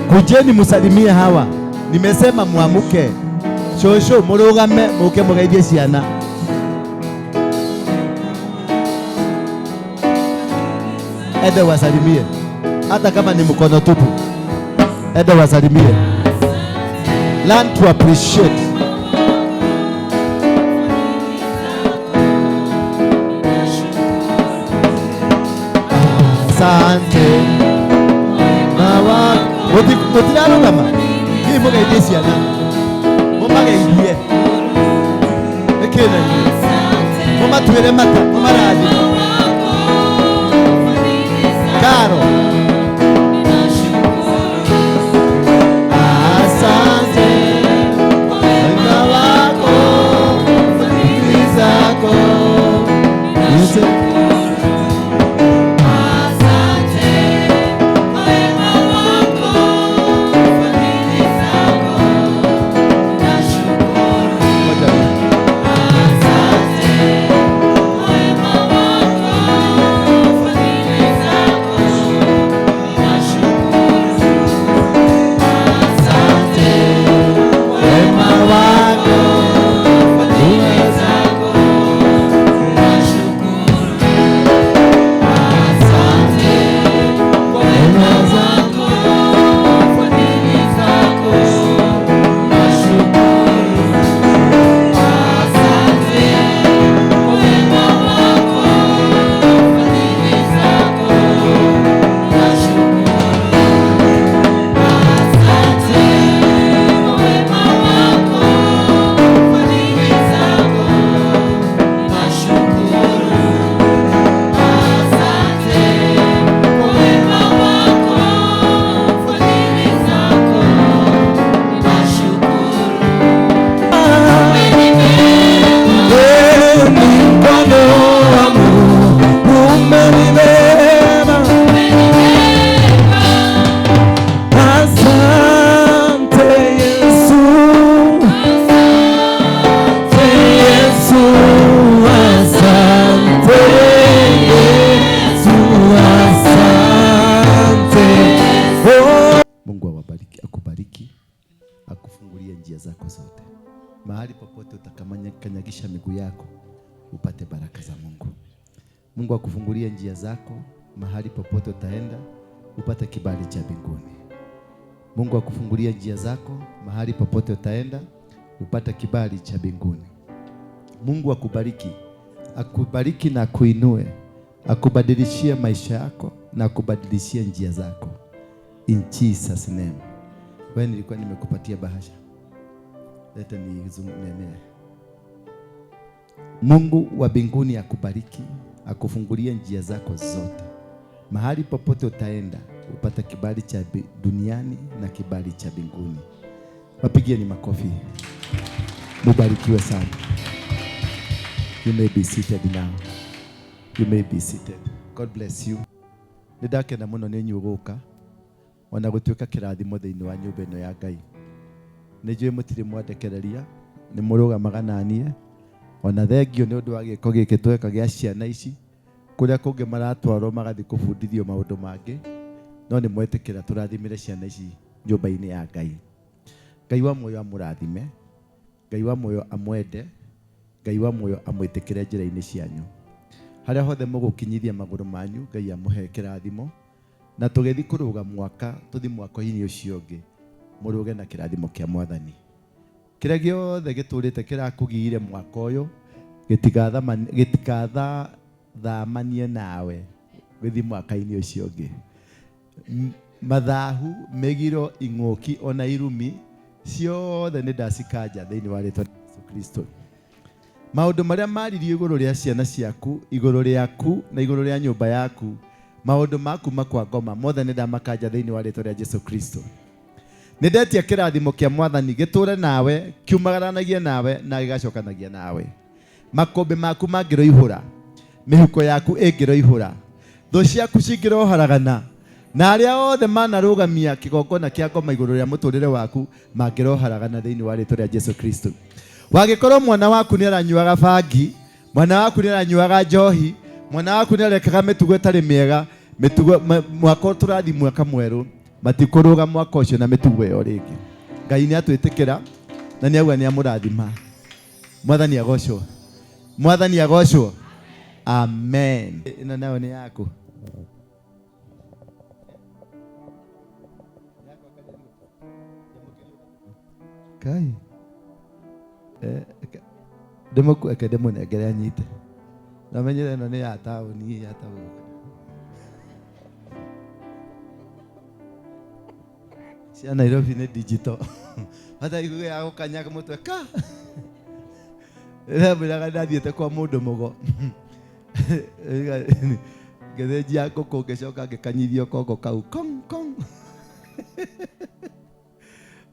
Kujeni musalimie hawa. Nimesema muamuke. Shosho murugame muke mugeithie ciana. Ende wasalimie. Hata kama ni mkono tupu. Ende wasalimie. Learn to appreciate. Asante. Mawa mutirarugama. Ni mugeithie ciana. Mumageithie. Nikina inyuĩ. Mumatuĩre mata, mumarathime. Karo. Asante. Wema wako, fadhili zako. Mahali popote utakakanyagisha miguu yako upate baraka za Mungu. Mungu akufungulie njia zako, mahali popote utaenda upate kibali cha mbinguni. Mungu akufungulie njia zako, mahali popote utaenda upate kibali cha mbinguni. Mungu akubariki, akubariki na akuinue, akubadilishie maisha yako na akubadilishie njia zako. In Jesus name. Wewe nilikuwa nimekupatia bahasha. Leta nizungumze. Mungu wa mbinguni akubariki, akufungulie njia zako zote. Mahali popote utaenda, upata kibali cha duniani na kibali cha mbinguni. Wapigieni makofi. Mubarikiwe sana. You may be seated now. You may be seated. God bless you. Nĩndakena mũno nĩ inyuĩ gũka ona gũtuĩka kĩrathimo thĩinĩ wa nyũmba ĩno ya Ngai. Nĩ njũĩ mũtirĩ mwandekereria, nĩ mũrũgamaga na niĩ. Ona thengio nĩ ũndũ wa gĩko gĩkĩ tweka gĩa ciana ici, kũrĩa kũngĩ maratwarwo magathiĩ kũbundithio maũndũ mangĩ, no nĩ mwetĩkĩra tũrathimĩre ciana ici nyũmba-inĩ ya Ngai. Ngai wa muoyo amũrathime, Ngai wa muoyo amwende, Ngai wa muoyo amwĩtĩkĩre njĩra-inĩ cianyu. Harĩa hothe mũgũkinyithia magũrũ manyu, Ngai amũhe kĩrathimo. Na tũgĩthiĩ kũrũga mwaka, tũthiĩ mwaka-inĩ ũcio ũngĩ, mũrũge na kĩrathimo kĩa Mwathani. Kĩrĩa gĩothe gĩtũrĩte kĩrakũgiire mwaka ũyũ, gĩtikathamanie nawe gĩthiĩ mwaka-inĩ ũcio ũngĩ. Mathahu, mĩgiro, ing'ũki ona irumi ciothe nĩ ndacikanja thĩinĩ wa rĩtwa rĩa Yesu Kristo. Maũndũ marĩa maririo igũrũ rĩa ciana ciaku, igũrũ rĩaku na igũrũ rĩa nyũmba yaku, maũndũ maku makwa ngoma mothe nĩ ndamakanja thĩinĩ wa rĩtwa rĩa Jesu Kristo. Nĩ ndetia kĩrathimo kĩa Mwathani gĩtũre nawe, kiumagaranagie nawe na gĩgacokanagia nawe. Makũmbĩ maku mangĩroihũra, mĩhuko yaku ĩngĩroihũra, thũ ciaku cingĩroharagana, na arĩa othe manarũgamia kĩgongona kĩa ngoma igũrũ rĩa mũtũrĩre waku mangĩroharagana thĩinĩ wa rĩtwa rĩa Jesu Kristo. Wagĩkorwo mwana waku nĩ aranyuaga bangi, mwana waku nĩ aranyuaga njohi, mwana waku nĩ arekaga mĩtugo ĩtarĩ mĩega, mĩtugo mwaka tũrathiĩ mwaka mwerũ, matikũrũga mwaka ũcio na mĩtugo ĩyo rĩngĩ. Ngai nĩ atwĩtĩkĩra na nĩ auga nĩ amũrathima. Mwathani agocwo. Mwathani agocwo. Amen. Ĩno nayo nĩ yaku. Kai. Ndĩmũkueke ndĩmũnengere anyite. Na menyere ĩno nĩ ya taũni ya taũni. Cia Nairobi nĩ digital. Hata igu ya gũkanyaga mũtwe ka. Ndĩramwĩraga ndathiĩte kwa mũndũ mũgo. Ngĩthĩnjia ngũkũ ngĩcoka ngĩkanyithio kongo kau kong kong.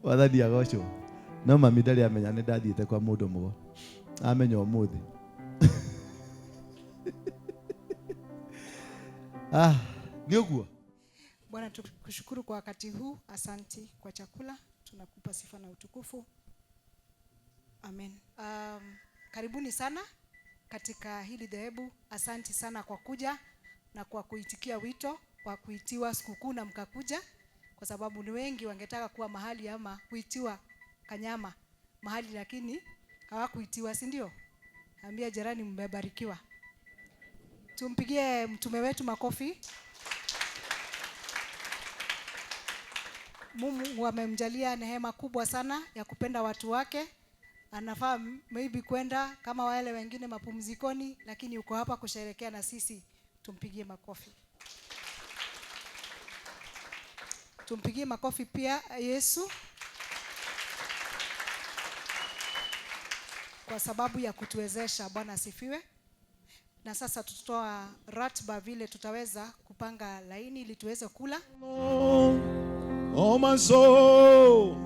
Wathani agocwo. No mami ndarĩ amenya nĩ ndathiĩte kwa mũndũ mũgo. Amenya ũmũthĩ. Ah, nĩ ũguo. Bwana, tukushukuru kwa wakati huu. Asanti kwa chakula. Tunakupa sifa na utukufu. Amen. Karibuni sana katika hili dhehebu. Asanti sana kwa kuja na kwa kuitikia wito wa kuitiwa sikukuu na mkakuja, kwa sababu ni wengi wangetaka kuwa mahali ama kuitiwa kanyama mahali, lakini hawakuitiwa, si ndio? Ambia jirani mmebarikiwa. Tumpigie mtume wetu makofi. Mungu amemjalia neema kubwa sana ya kupenda watu wake. Anafaa maybe kwenda kama wale wengine mapumzikoni, lakini uko hapa kusherehekea na sisi. Tumpigie makofi. Tumpigie makofi pia Yesu kwa sababu ya kutuwezesha. Bwana asifiwe. Na sasa tutatoa ratiba vile tutaweza kupanga laini ili tuweze kula. Oh my soul,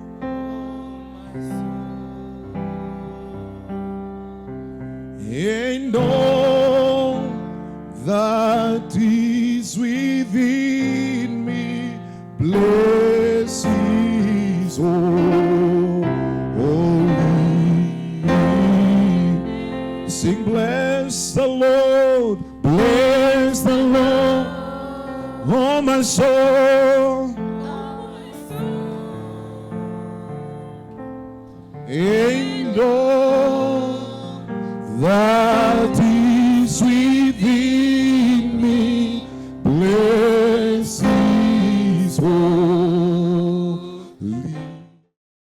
and all that is within me, bless His holy name. Sing, bless the Lord, bless the Lord, oh my soul. And all that